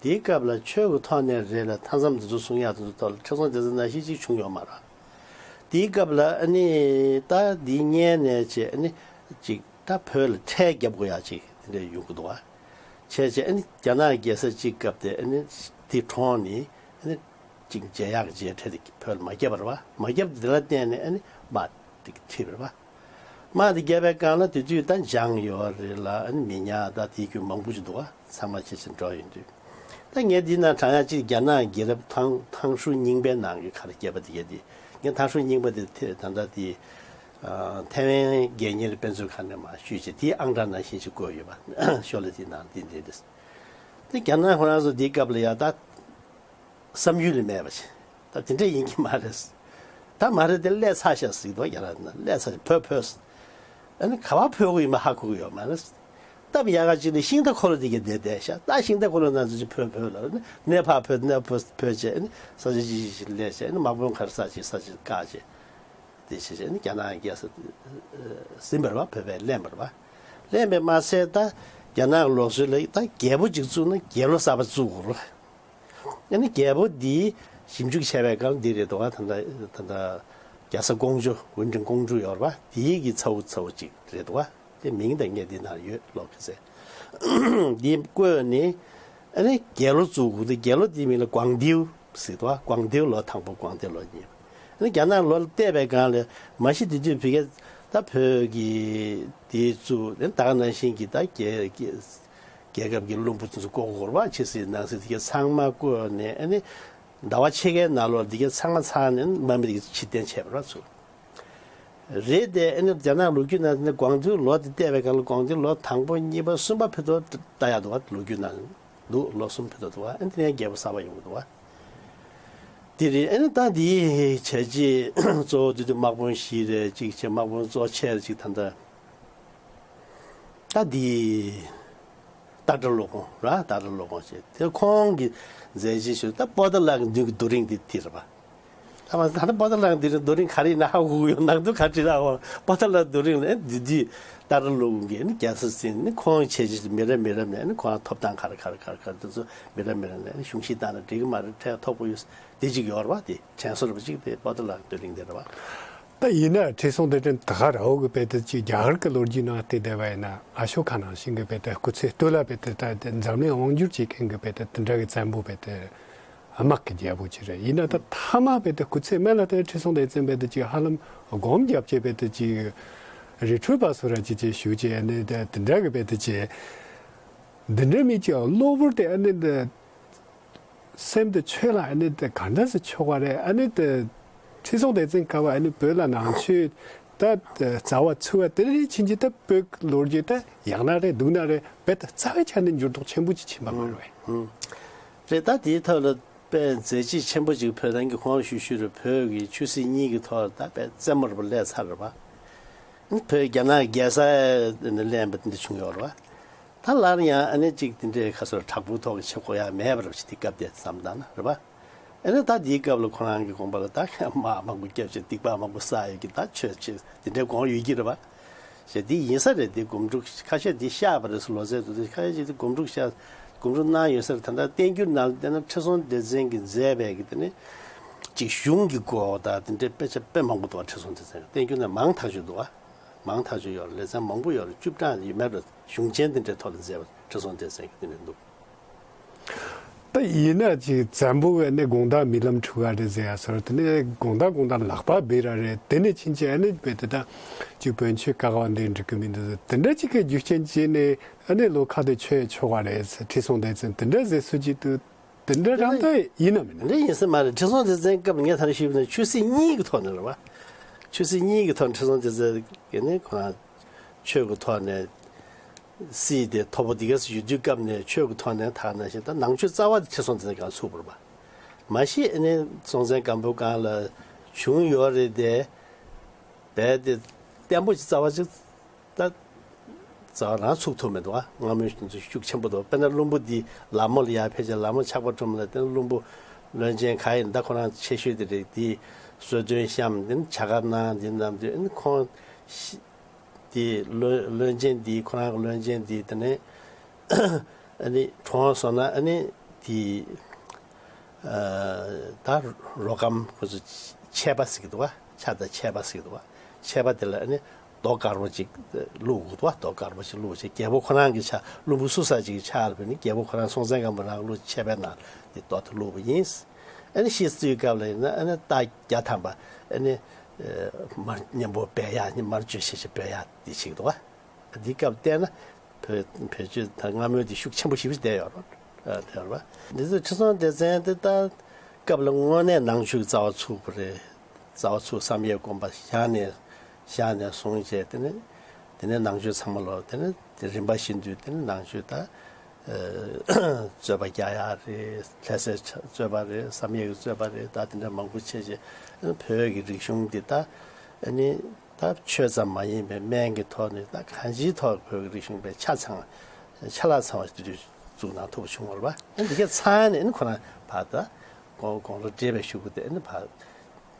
དེའི་སྐབས་ལ་ཆོས་ཀྱི་ཐོག་ནས་རེད་ལ། མཐའ་མཚམས་དེ་ཚོ་སྲུང་ཡག་དེ་ཚོ་ཐོག་ལ་ཁྲི་སྲོང་ལྡེ་བཙན་ནང་བཞིན་ཅིག་བྱུང་ཡོད་མ་རེད། དེའི་སྐབས་ལ་ཨ་ནི་ད་འདི་སྔོན་ནས་བྱས་ཨ་ནི་ཅིག་ད་བོད་ལ་ཁྲལ་རྒྱབ་དགོས་ཡག་ཅིག་དེ་འདྲ་ཡོང་གི་འདུག་བ། བྱས་བྱས་ཨ་ནི་རྒྱ་ནག་རྒྱལ་ས་གཅིག་སྐབས་དེ་ཨ་ནི་དེ་གྲོངས་ནས་ཨ་ནི་ཅིག་མཇལ་ཡག་གི་མཇལ་ཁྲལ་དེ་བོད་ལ་མ་བརྒྱབ་པ་རེད་བ། མ་བརྒྱབ་དེ་ལ་བརྟེན་ནས་ཨ་ནི་དམག་དེ་ཁྲིད་པ་རེད་བ། དམག་དེ་བརྒྱབ་པའི་སྒང་ལ་དེ་དུས་ད་འཇང་ཡོད་རེད་ལ། ཨ་ནི་མི་ཉག་ད་དེའི་རྒྱུད་མང་པོ་ཅིག་འདུག་བ། ཚང་མ་ཕྱིར་ཕྱིར་འགྲོ་ཡོང་དུས། ད་ངས་འདི་ན་དྲང་ཡག་ཅིག་རྒྱ་ནག་རྒྱལ་རབས་ཐང་ཐང་ཧྲུའུ་རྙིང་པའི་ནང་གི་ཁར་བརྒྱབ་པ་དེ་གས་དེ། ངས་ཐང་ཧྲུའུ་རྙིང་པ་དེ་ཐེ་ད་ལྟ་དེ་ཨ་ཐའེ་ཝན་སྒེར་གཉེར་དཔེ་མཛོད་ཁང་ནས་མར་བཤུས་བྱས་དེའི་ཨང་གྲངས་ནང་བཞིན་ཅིག་བཀོད་ཡོད་པ། ཤོ་ལོ་ཀ་དེའི་ནང་དེ་འདྲ་རེད། དེ་རྒྱ་ནག་ཁོ་རང་ཚོ་དེའི་སྐབས་ལ་ཡ་ད་བསམ་ཡུལ་ལས་མེད་པ་ཞིག་ད་དེ་འདྲ་ཡིན་གྱི་མ་རེད། ད་མ་རེད་དེ་སླེབས་ཚར་ཤག་ཟེར་གྱི་འདུག་རྒྱ་ནག་ནང་སླེབས་ཚར་ཤག་བོད་བོད་ཟེར། ཨ་ནི་ག་པར་བོད་གི་ཡིན་པ་ཧ་གོ་གི་ཡོད་མ་རེད། སྟབས་ཡག་ག་ཅིག་ནས་ཤིང་རྟ་འཁོར་ལོ་དེ་གས་བསྡད་བསྡད་ཤག་ད་ཤིང་རྟ་འཁོར་ལོ་ནང་ཚུད་ཅིག་བོད་བོད་ལ་ནས་ཕར་བོད་ནས་བོད་བོད་བྱས། ཨ་ནི་ས་ཆ་ཅིག་ཅིག་སླེབས་བྱས། ཨ་ནི་དམག་དཔོན་ག་རེ་ས་ཅིག་ས་ཅིག་བཀག་བྱས། དེ་བྱས་བྱས་ཨ་ནི་རྒྱ་ནག་རྒྱལ་ས་ཟིན་པ་རེད་བ། བོད་པས་ལེན་པ་རེད་བ། ལེན་པས་མ་ཚད་ད་རྒྱ་ནག་ལུགས་སྲོལ་ལ་ད་རྒྱལ་པོ་ཅིག་བཙུགས་ན་རྒྱལ་ལོ་གསར་པ་བཙུགས་དགོས་རེད། ཨ་ནི་རྒྱལ་པོ་འདིའི་ཞིབ་འཇུག་བྱས་པའི་སྐབས་འདི་རེད་འདུག་ག་ད་ལྟ་ད་ལྟ་རྒྱ་བཟའ་ཀོང་ཇོ་ཝུན་ཀྲེང་ཀོང་ཀྲུའུ་ཡོད་རེད་བ། དེའི་གི་ཚ་བོ་ཚ་བོ་ཅིག་རེད་འདུག་ག་དེ་མིང་དང་ངས་འདི་ནང་ཡོད་ཀློག་གི་ཟེར། འདི་བཀོད་ནས་ཨ་ནི་རྒྱལ་ལོ་བཙུགས་དགོས་འདུག་རྒྱལ་ལོ་འདིའི་མིང་ལ་ཀོང་ཏེའུ་ཟེར་འདུག་ག་ཀོང་ཏེའུ་ལོ་དང་པོ་ཀོང་ཏེའུ་ལོ་གཉིས་པ། ཨ་ནི་རྒྱ་ནག་ལོ་ལ་བལྟས་པའི་སྒང་ལ་མ་གཞི་དེ་དུས་བོད་སྐད་ད་བོད་ཀྱི་དེའི་གཙུག་ད་ག་ནང་བཞིན་གྱི་ད་རྒྱལ་རྒྱལ་རྒྱལ་ཁབ་ཀྱི་བློན་པོ་ཚོ་བསྐོ་དགོས་རེད་བ། ཕྱི་སྲིད་ནང་སྲིད་དེ་ག་ཚང་མ་བསྐོས་ནས། ཨ་ནི་ཟླ་བ་ཕྱེད་ཀའི་ནང་ལོགས་འདི་ག་ཚང་མ་ཚར་ནས་དམག་མི་དེ་ག་ཕྱིར་འཐེན་བྱས་པ་རེད་ཚུར། རེད་དེ། ཨ་ནི་རྒྱ་ནག་ལོ་རྒྱུས་ནང་ནས་ཀོང་ཏེའུ་ལོ་དེ་བལྟས་པའི་སྒང་ལ་ཀོང་ཏེའུ་ལོ་དང་པོ་གཉིས་པ་གསུམ་པ་ཕེབས་དུས་ལྟ་ཡག་འདུག་བ། ལོ་རྒྱུས་ནང་འདུག་ལོ་གསུམ་ཕེབས་དུས་འདུག་བ། ཨ་ནི་དེ་ནས་རྒྱལ་པོ་གསར་པ་ཡོང་གི་འདུག་བ། དེ་རེད། ཨ་ནི་ད་འདི་བྱས་རྗེས་གཙོ་བོ་དེ་དུས་དམག་དཔོན་བཞི་རེད། གཅིག་བྱས་དམག་དཔོན་གཙོ་ཆེ་རེད། གཅིག་ད་ལྟ་ད་འདི་སྟག་སྒྲ་བློ་དགོངས་ར། སྟག་སྒྲ་བློ་དགོངས་བྱས། དེ་ཁོང་གི་མཛད་རྗེས་ཞུ་ད་པོ་ཏཱ་ལ་གི་མདུན་གྱི་རྡོ་རིང་འདི་དེ་རེད་པ། ད་མ་ད་ལྟ་པོ་ཏཱ་ལ་གི་འདི་རིང་རྡོ་རིང་ག་རེ་ཡིན་ན་ཧ་གོ་གི་ཡོད། ནང་དུ་ག་རེ་ར་འོང་པོ་ཏཱ་ལ་རྡོ་རིང་ལ་འདི་འདི་སྟག་སྒྲ་བློ་དགོངས་ཀྱིས་ནི་རྒྱལ་ས་ཟིན་ནི་ཁོང་བྱས་རྗེས་མི་རབས་མི་རབས་ནས་ནི་ཁོང་ཐོབ་ཐང་ག་རེ་ག་རེ་ག་རེ་ག་རེ་དེ་ཚོ་མི་རབས་མི་རབས་ནས་ནི་གཞུང་བཞེས་བཏང་ན་འགྲིག་གི་མ་རེད། ཁྲལ་མཐོ་པོ་ཡོད་དེ་གཅིག་ཡོད་རེད་པ། དེ་དྲན་གསོ་རེད་པ་གཅིག་དེ་པོ་ཏཱ་ལ་གི་རྡོ་རིང་དེ་རེད་པ། ད་ཡིན་ན་ཁྲི་སྲོང་ལྡེ་བཙན་ད་ག་ར་འོག་གི་དཔེ་དེ་ཅིག་རྒྱ་གར་གྱི་ལོ་རྒྱུས་ནང་བལྟས་བསྡད་པ་ཡིན་ན་ཨ་ཤོ་ཀ་ནང་བཞིན་གྱི་དཔེ་དེ་སྐུ་ཚེ་སྟོད་ལ་དཔེ་དེ་ད་དེ་འཛམ་གླིང་དབང་བསྒྱུར་བྱེད་མཁན་གྱི་དཔེ་དེ་དེ་འདྲ་གི་བཙན་པོ་དཔེ་དེ་དམག་གི་རྒྱལ་པོ་ཅིག་རེད། ཡིན་ན་ད་མཐའ་མ་དཔེ་དེ་སྐུ་ཚེ་སྨད་ལ་དེ་ཁྲི་སྲོང་ལྡེ་བཙན་དཔེ་དེ་ཅིག་ཧ་ལམ་སྒོམ་རྒྱབ་བྱས་དཔེ་དེ་ཅིག་རི་ཁྲོད་པ་སོགས་ར་ཅིག་ཅིག་བཞུགས་བྱས་ནས་དེ་དེ་འདྲ་གི་དཔེ་དེ་ཅིག་འདི་འདྲ་མི་ཅིག་གློ་བུར་དེ་ཨ་ནི་འདི། སེམས་དེ་ཆོས་ལ་ཨ་ནི་དེ་ག་འདྲ་སེ་ཆོག་པ་རེད། ཨ་ནི་དེ་ཁྲི་སྲོང་ལྡེ་བཙན་སྐབས་ཨ་ནི་བོད་ལ་ནང་ཆོས་ད་རྩ་བ་ཚུགས་པ་དེ་རེད། ཕྱིན་ཆད་ད་བོད་ལོ་རྒྱུས་ད་ཡག་ན་རེད་སྡུག་ན་རེད་རྦད་དེ་རྩ་བའི་ཆ་ནས་འགྱུར་ལྡོག་ཆེན་པོ་ཅིག་ཕྱིན་པ་མ་རེད། རེད། ད་དེའི་ཐོག་ལ་དཔེ་མཛད་རྗེས་ཆེན་པོ་ཅིག་བོད་རང་གི་ཁོང་ཞུ་ཞུ་རེད། བོད་ཀྱི་ཆོས་སྲིད་གཉིས་ཀྱི་ཐོག་ད་དཔེ་རྩེ་མོ་རེད་པ་སླེབས་ཚར་རེད་པ། བོད་རྒྱ་ནག་རྒྱལ་ས་ནས་ལེན་པ་དེ་འདྲ་བྱུང་ཡོད་རེད་པ། ད་སླར་ཡང་ཨ་ནི་གཅིག་དེ་འདྲའི་ཁ་སོར་དྲག་པོའི་ཐོག་གི་བྱེད་དགོས་ཡ་མེད་པ་རེད་ཅེས་དེ་སྐབས་དེ་བསམ་བཏང་ན་རེད་པ། ཨ་ནི་ད་དེའི་སྐབས་ལ་ཁོ་རང་གི་དགོངས་པ་ལ་ད་དམག་མང་པོ་བརྒྱབ་བྱས་སྡིག་པ་མང་པོ་བསགས་ཡོད་ཀྱི་ད་ཆོས་ཆེ་དེ་འདྲའི་དགོངས་ཡོད་ཀྱི་རེད་པ། ཞེས་དེ་ཡིན་ས་རེད། དེ་སྒོམ་སྒྲུབ་ཁ་ཤས་དེ་བཤད་པ་རེད་ཟེར། ལོ་ཚད་དུ་དེ་ཁ་ཤས་ཅིག་དེ་སྒོམ་སྒྲུབ་བཤད་སྒོམ་སྒྲུབ་གནང་ཡོད་ས་རེད། ད་ལྟ་བསྟན་འགྱུར་ནང་ལ་བལྟས་ན་ཁྲི་སྲོང་ལྡེ་བཙན་གྱིས་མཛད་པའི་གི་དེ་ནི་ཅིག་གཞུང་གི་སྐོར་དང་དེ་འདྲའི་དཔེ་ཆ་དཔེ་མང་པོ་འདུག་པ། ཁྲི་སྲོང་ལྡེ་བཙན་བསྟན་འགྱུར་ནང་མང་ཐག་ཆོད་འདུག་པ། མང་ཐག་ཆོད་ཡོད་རེད། ལེ་ཚན་མང་པོ་ཡོད་རེད། བཅུ་གྲངས་ཡོད་མེད་རེད། གཞུང་ཆེན་དེ་འདྲའི་ཐོག་ལ་མཛད་པ་ཁྲི་སྲོང་ལྡེ་བཙན་གྱི་དེ་འདྲ་འདུག་ད་ཡིན་ན་ཅིག་བཙན་པོ་བས་ནི་དགོང་དག་རྨི་ལམ་འཁྲུག་ག་རེད་ཟེར་ཡ་སོར་དེ་ནས་དགོང་དག་དགོང་དག་ལག་པ་སྦས་ར་རེད། དེ་ནས་ཕྱིན་ཆད་ཨ་ནི་བས་དེ་ད་ཅིག་བོན་ཆོས་ཀ་བ་འདི་འགྲིག་གི་མི་འདུག་དེ་འདྲ་ཅིག་གི་རྒྱུ་རྐྱེན་བྱས་ནས་ཨ་ནི་ལོ་ཁ་དེ་ཆོས་ཆོག་ག་རེད་ཟེར། ཁྲི་སྲོང་ལྡེ་བཙན་དེ་འདྲ་ཟེར་སྲོལ་ཅིག་འདུག་དེ་འདྲ་རང་ད་ཡིན་ནམ་མིན་ནམ། འདི་ཡིན་ས་མ་རེད། ཁྲི་སྲོང་ལྡེ་བཙན་སྐབས་ངས་ད་རེས་ཞུས་པ་ན་ཆོས་སྲིད་གཉིས་ཀྱི་ཐོག་ནས་རེད་བ། ཆོས་སྲིད་གཉིས་ཀྱི་ཐོག་ནས་ཁྲི་སྲོང་ལྡེ་བཙན་གྱིས་ནི་ཁོ་རང་ཆོས་ཀྱི་ཐོག་ནས་སྲིད་དེ་མཐོ་པོ་འདི་ག་ཡོད་དུས་སྐབས་ནས་ཆོས་ཀྱི་ཐོག་ནས་ད་ནང་བཞིན་ད་ནང་ཆོས་རྩ་བ་དེ་ཁྲི་སྲོང་ལྡེ་བཙན་སྒང་ཚུགས་པ་རེད་བ། མ་གཞི་ནི་སྲོང་བཙན་སྒམ་པོའི་སྒང་ལ་བྱུང་ཡོད་རེད་དེ། རྦད་དེ་བརྟན་པོ་ཅིག་རྩ་བ་ཅིག་ད་རྩ་བ་རང་ཚུགས་ཐུབ་མི་འདུག་ཨ། སྔ་མོའི་དུས་ཚོད་ཤུགས་ཆེན་པོ་འདུག་དཔེར་ན་བློན་པོ་འདི་ལ་མོ་ལ་ཡར་ཕེབས་བྱས་ལ་མོ་ཆགས་པ་སྒྲུབ་ལ་དེ་ནས་བློན་པོ་བློན་ཆེན་ག་ཡིན་ད་ཁོ་རང་ཆེ་ཤོས་དེ་རེད། དེ་གསོལ་སྟོན་བཤམས། དེ་ནས་བྱ་དགའ་གནང་། དེ་རྣམས་དེ་ཨ་ནི་ཁོང་ཤི་དེ་བློན་བློན་ཆེན་འདི་ཁོ་རང་གི་བློན་ཆེན་འདི་དེ་ནས་ཨ་ནི་གྲོངས་སོང་ན་ཨ་ནི་ དེ་ད་རོ་སྒམ་ཁོ་ཚོ་ཆད་པ་ཟེར་གྱི་འདུག་བ། ཆ་དང་ཆད་པ་ཟེར་གྱི་འདུག་བ། ཆད་པ་དེ་ལ་ཨ་ནི་རྡོ་དཀར་པོ་ཅིག་བླུགས་འདུག་བ། རྡོ་དཀར་པོ་ཅིག་བླུགས་བྱས། རྒྱལ་པོ་ཁོ་རང་གི་ཕྱག་བློན་པོ་སུ་ས་ཅིག་གི་ཕྱག་ལ་བོས་ནས། རྒྱལ་པོ་ཁོ་རང་སྲོང་བཙན་སྒམ་པོ་རང་བླུགས། ཆད་པའི་ནང་དེ་རྡོ་དེ་བླུགས་པ་ཡིན། ཨ་ནི་ཤི་སོང་དུས་སྐབས་ལ་ཡིན་ན་ཨ་ནི་རྟ་བརྒྱ་ཐམ་པ་ཨ་ནི་མར་གཉན་པོ་སྦས་ཡག་ནི། མར་བཅོས་བྱས་བྱས་སྦས་ཡག་དེ་བྱེད་ཀྱི་འདུག་བ། འདི་སྐབས་བལྟས་ན་བོད་བེད་སྤྱོད་ད་སྔ་མོའི་དེ་ཤུགས་ཆེན་པོ་ཞེ་པོ་ཅིག་བསྡད་ཡོད་རེད། ཨ་བསྡད་ཡོད་རེད་པ། འདི་ཚོ་ཁྲི་སྲོང་ལྡེ་བཙན་དེ་ད་སྐབས་ལ་དངོས་གནས་ནང་ཆོས་ཀྱི་རྩ་བ་ཚུགས་པ་རེད། རྩ་བ་ཚུགས། བསམ་ཡས་དགོན་པ་བཞེངས་ནས་བཞེངས་ནས་བཟུང་བྱས། དེ་ནས་དེ་ནས་ནང་ཆོས་ཚང་མ་ལོ། དེ་ནས་དེ་རིམ་པ་བཞིན་དུ་དེ་ནས་ནང་ཆོས་ད་རྩོད་པ་རྒྱག་ཡག་རེད། ལྷ་སའི་རྩོད་པ་རེད། བསམ་ཡས་ཀྱི་རྩོད་པ་རེད། ད་དེ་འདྲ་མང་པོ་བྱས་བྱས། བོད་ཀྱི་རིག་གཞུང་འདི་ད་ཨ་ནི་ད་ཆོས་ཙམ་མ་ཡིན་པའི་སྨན་གྱི་ཐོག་ནས་ད་གང་ཅིའི་ཐོག་བོད་ཀྱི་རིག་གཞུང་དཔེ་ཆ་ཚང་། ཆ་ལག་ཚང་བ་དེ་དུས་བཙུགས་གནང་ཐུབ་པ་བྱུང་བ་རེད་པ། འདི་ག་ཚང་ནས་ཨ་ནི་ཁོ་རང་ཕར་ད་དགུང་དགུང་ལོ་བགྲེས་པའི་གཞུག་གུ་དེ་ཨ་ནི་ཕར་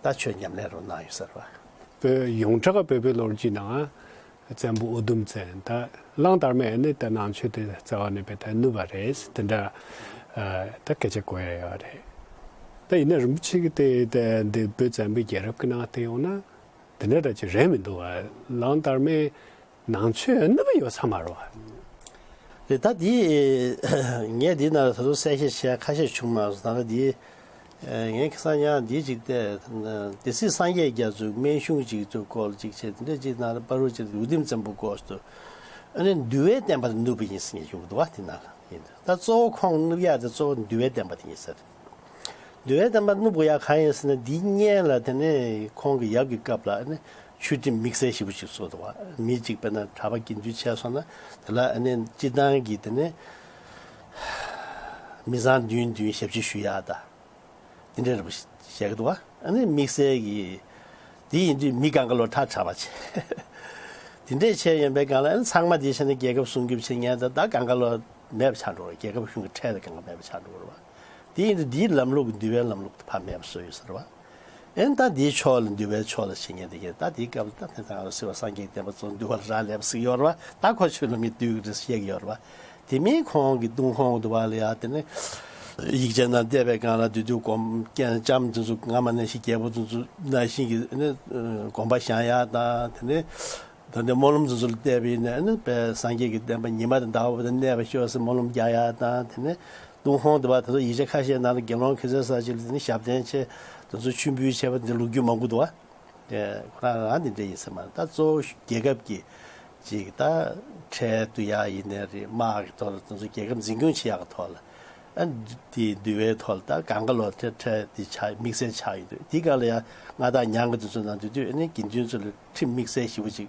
ད་ཆོས་ཉམས་ལེན་རོགས་གནང་ཡོད་ས་རེད་པ། བོད་ཡོངས་གྲགས་བོད་པའི་ལོ་རྒྱུས་ནང་བཙན་པོ་ཨུ་དུམ་བཙན་ད་གླེང་བསྡད་མཁན་ནི་ད་ནང་ཆོས་དེ་རྩ་བ་ནས་བོད་དུ་བསྣུབས་པ་རེད། དེ་འདྲ་ད་སྐད་ཆ་གོ་ཡ་ཡོད་རེད། ད་ཡིན་ན་རིན་པོ་ཆེ་གིས་དེ་དེ་འདི་བོད་བཙན་པོའི་རྒྱལ་རབས་ཀྱི་ནང་བལྟས་ཡོང་ན་དེ་འདྲ་ད་ཅིག་རེད་མི་འདུག་བ། གླེང་བསྡད་མཁན་ནང་ཆོས་བསྣུབས་ཡོད་ས་མ་རེད་བ། རེད། ད་འདི་ངས་འདི་ན་ད་དུང་གསལ་བཤད་བྱས་ཁ་ཤས་བྱུང་མ་སོང་། ད་ལྟ་འདི་ངས་ཁ་སང་ཡང་འདི་ཅིག་བལྟས། སྡེ་སྲིད་སངས་རྒྱས་རྒྱ་མཚོའི་སྨན་གཞུང་ཅིག་ཚོ་སྐོར་ཅིག་བྱས། དེ་འདྲ་ཅིག་ནང་ལ་བར་དུ་ཅིག་ཨུ་དུམ་བཙན་པོ་སྐོར་དུ་ཨ་ནི་འདུལ་བའི་བསྟན་པ་དེ་བསྣུབས་པ་ཡིན་ཟེར་ནས་ཡོང་གི་འདུག་བ། དེ་ནང་ལ་ཡིན། ད་གཙོ་བོ་ཁོང་བསྣུབས་ཡག་དེ་གཙོ་བོ་འདུལ་བའི་བསྟན་པ་དེ་ཡིན་ཟེར། འདུལ་བའི་བསྟན་པ་བསྣུབས་དགོས་ཡག་གང་ཡིན་ཟེར་ན། འདིའི་སྔོན་ལ་དེ་ནས་ཁོང་གི་ཡབ་ཀྱི་སྐབས་ལ་ཨ་ནི་ཆོས་ཁྲིམས་དམིགས་བསལ་ཞེ་པོ་ཅིག་བཟོས་འདུག་བ། མི་གཅིག་དཔེར་ན་གྲྭ་པ་དགེ་འདུན་བྱས་སོང་ན་དེ་ལ་ཨ་ནི་སྤྱིར་བཏང་གི་དེ་ནས་མི་ཚང་བདུན་བདུན་ཞབས་ཕྱི་ཞུ་ཡག་དང་། དེ་འདྲ་རེད་པ་བཤད་ཀྱི་འདུག་བ། ཨ་ནི་དམིགས་བསལ་གྱི་དེ་ཡིན་དུས་མི་གང་ག་ལོ་ཁྲ་ཁྲ་བ་བྱས། དེ་འདྲས་བྱས་ཡོང་པའི་སྒང་ལ་ཨ་ནི་ཚང་མ་དེ་བྱས་ནས་རྒྱལ་ཁབ་སྲུང་སྐྱོབ་བྱེད་མཁན་ད་ད་གང་ག་ལོ་མེད་པ་ཆགས་འགྲོ་བ། རྒྱལ་ཁབ་གཞུང་གི་ཁྲལ་དེ་གང་ག་མེད་པ་ཆགས་འགྲོ་བ་རེད་བ། དེ་ཡིན་དུས་འདིའི་ལམ་ལུགས་འདུལ་བའི་ལམ་ལུགས་དེ་ཕར་མེད་པ་བཟོས་ཡོད་ས་རེད་བ། ཨེ་ད་འདིའི་ཕྱོགས་ལ་འདུལ་བའི་ཕྱོགས་ལ་བྱེད་མཁན་དེ་གས་ད་དེའི་སྐབས་ལ་ད་དེ་ད་ང་རང་སྲིད་པ་སངས་རྒྱས་བསྟན་པ་གཙོ་འདུལ་བ་ལ་རག་ལས་པ་ཟིག་ཡོད་རེད་བ། ད་ཁོ་ཆོས་ལ་མི་འདུལ་གི་རེད་བཤད་གི་ཡོད་རེད་བ། དེ་མིན་ཁོང་གི་ཏུན་ཧོང་འདུལ་བ་ལ་ཡ་དེ་ནི་ཡིག་ཆ་ནང་བལྟས་པའི་སྒང་ལ་དེ་དུས་སྒོམ་རྐྱེན་ལྕམ་དེ་ཚོ་སྔ་མ་ནང་བཞིན་རྒྱལ་པོ་དེ་ཚོ་ནང་བཞིན་གྱི་ནི་དགོན་པ་བཞེངས་ཡག་དང་། དེ་ནི་ད་ལྟའི་སྨོན་ལམ་དེ་ཚོ་ལ་བལྟས་པ་ཡིན་ན་ནི་དཔེ་སངས་རྒྱས་ཀྱི་བསྟན་པ་ཉི་མ་དང་ཟླ་བ་བར་དུ་གནས་པར་ཤོག་ཟེར་སྨོན་ལམ་རྒྱག་ཡག་དང་། དེ་ནི་ཏུན་ཧོང་འདུལ་བ་དེ་ཚོ་ཡིག་ཆ་ཁ་ཤས་ནང་ལ་དགེ་སློང་ཁྱད་ཆོས་ས་ཅིག་ལ་དེ་ནི་ཞབས་བརྟན་བྱས་དེ་ཚོ་མཆོད་འབུལ་བྱས་པ་འདི་ལོ་རྒྱུས་མང་པོ་འདུག་བ། དེ་ཁོ་རང་རང་དེ་འདྲ་ཡིན་ས་མ་རེད། ད་གཙོ་བོ་རྒྱལ་ཁབ་ཀྱི་ཅིག་ད་ཁྲལ་བསྡུ་ཡག་ཡིན་ནའི་རེད། དམག་གི་ཐོག་ལ་དེ་ཚོ་རྒྱལ་ཁབ་འཛིན་སྐྱོང་བྱེད་ཡག་གི་ཐོག་ལ་ཨ་དེ་འདུལ་བའི་ཐོག་ལ་ད་གང་ག་ལོ་ཁྲལ་ཁྲལ་དེ་ཆགས་དམིགས་བསལ་ཆགས་ཡོད་དུས། དེའི་སྒང་ལ་ཡང་མངའ་བདག་ཉང་གི་དེ་ཚོ་ནང་དེ་དུས་ཨ་ནི་དགེ་འདུན་ཚོ་ལ་ཁྲིམས་དམིགས་བསལ་ཞེ་པོ་ཅིག་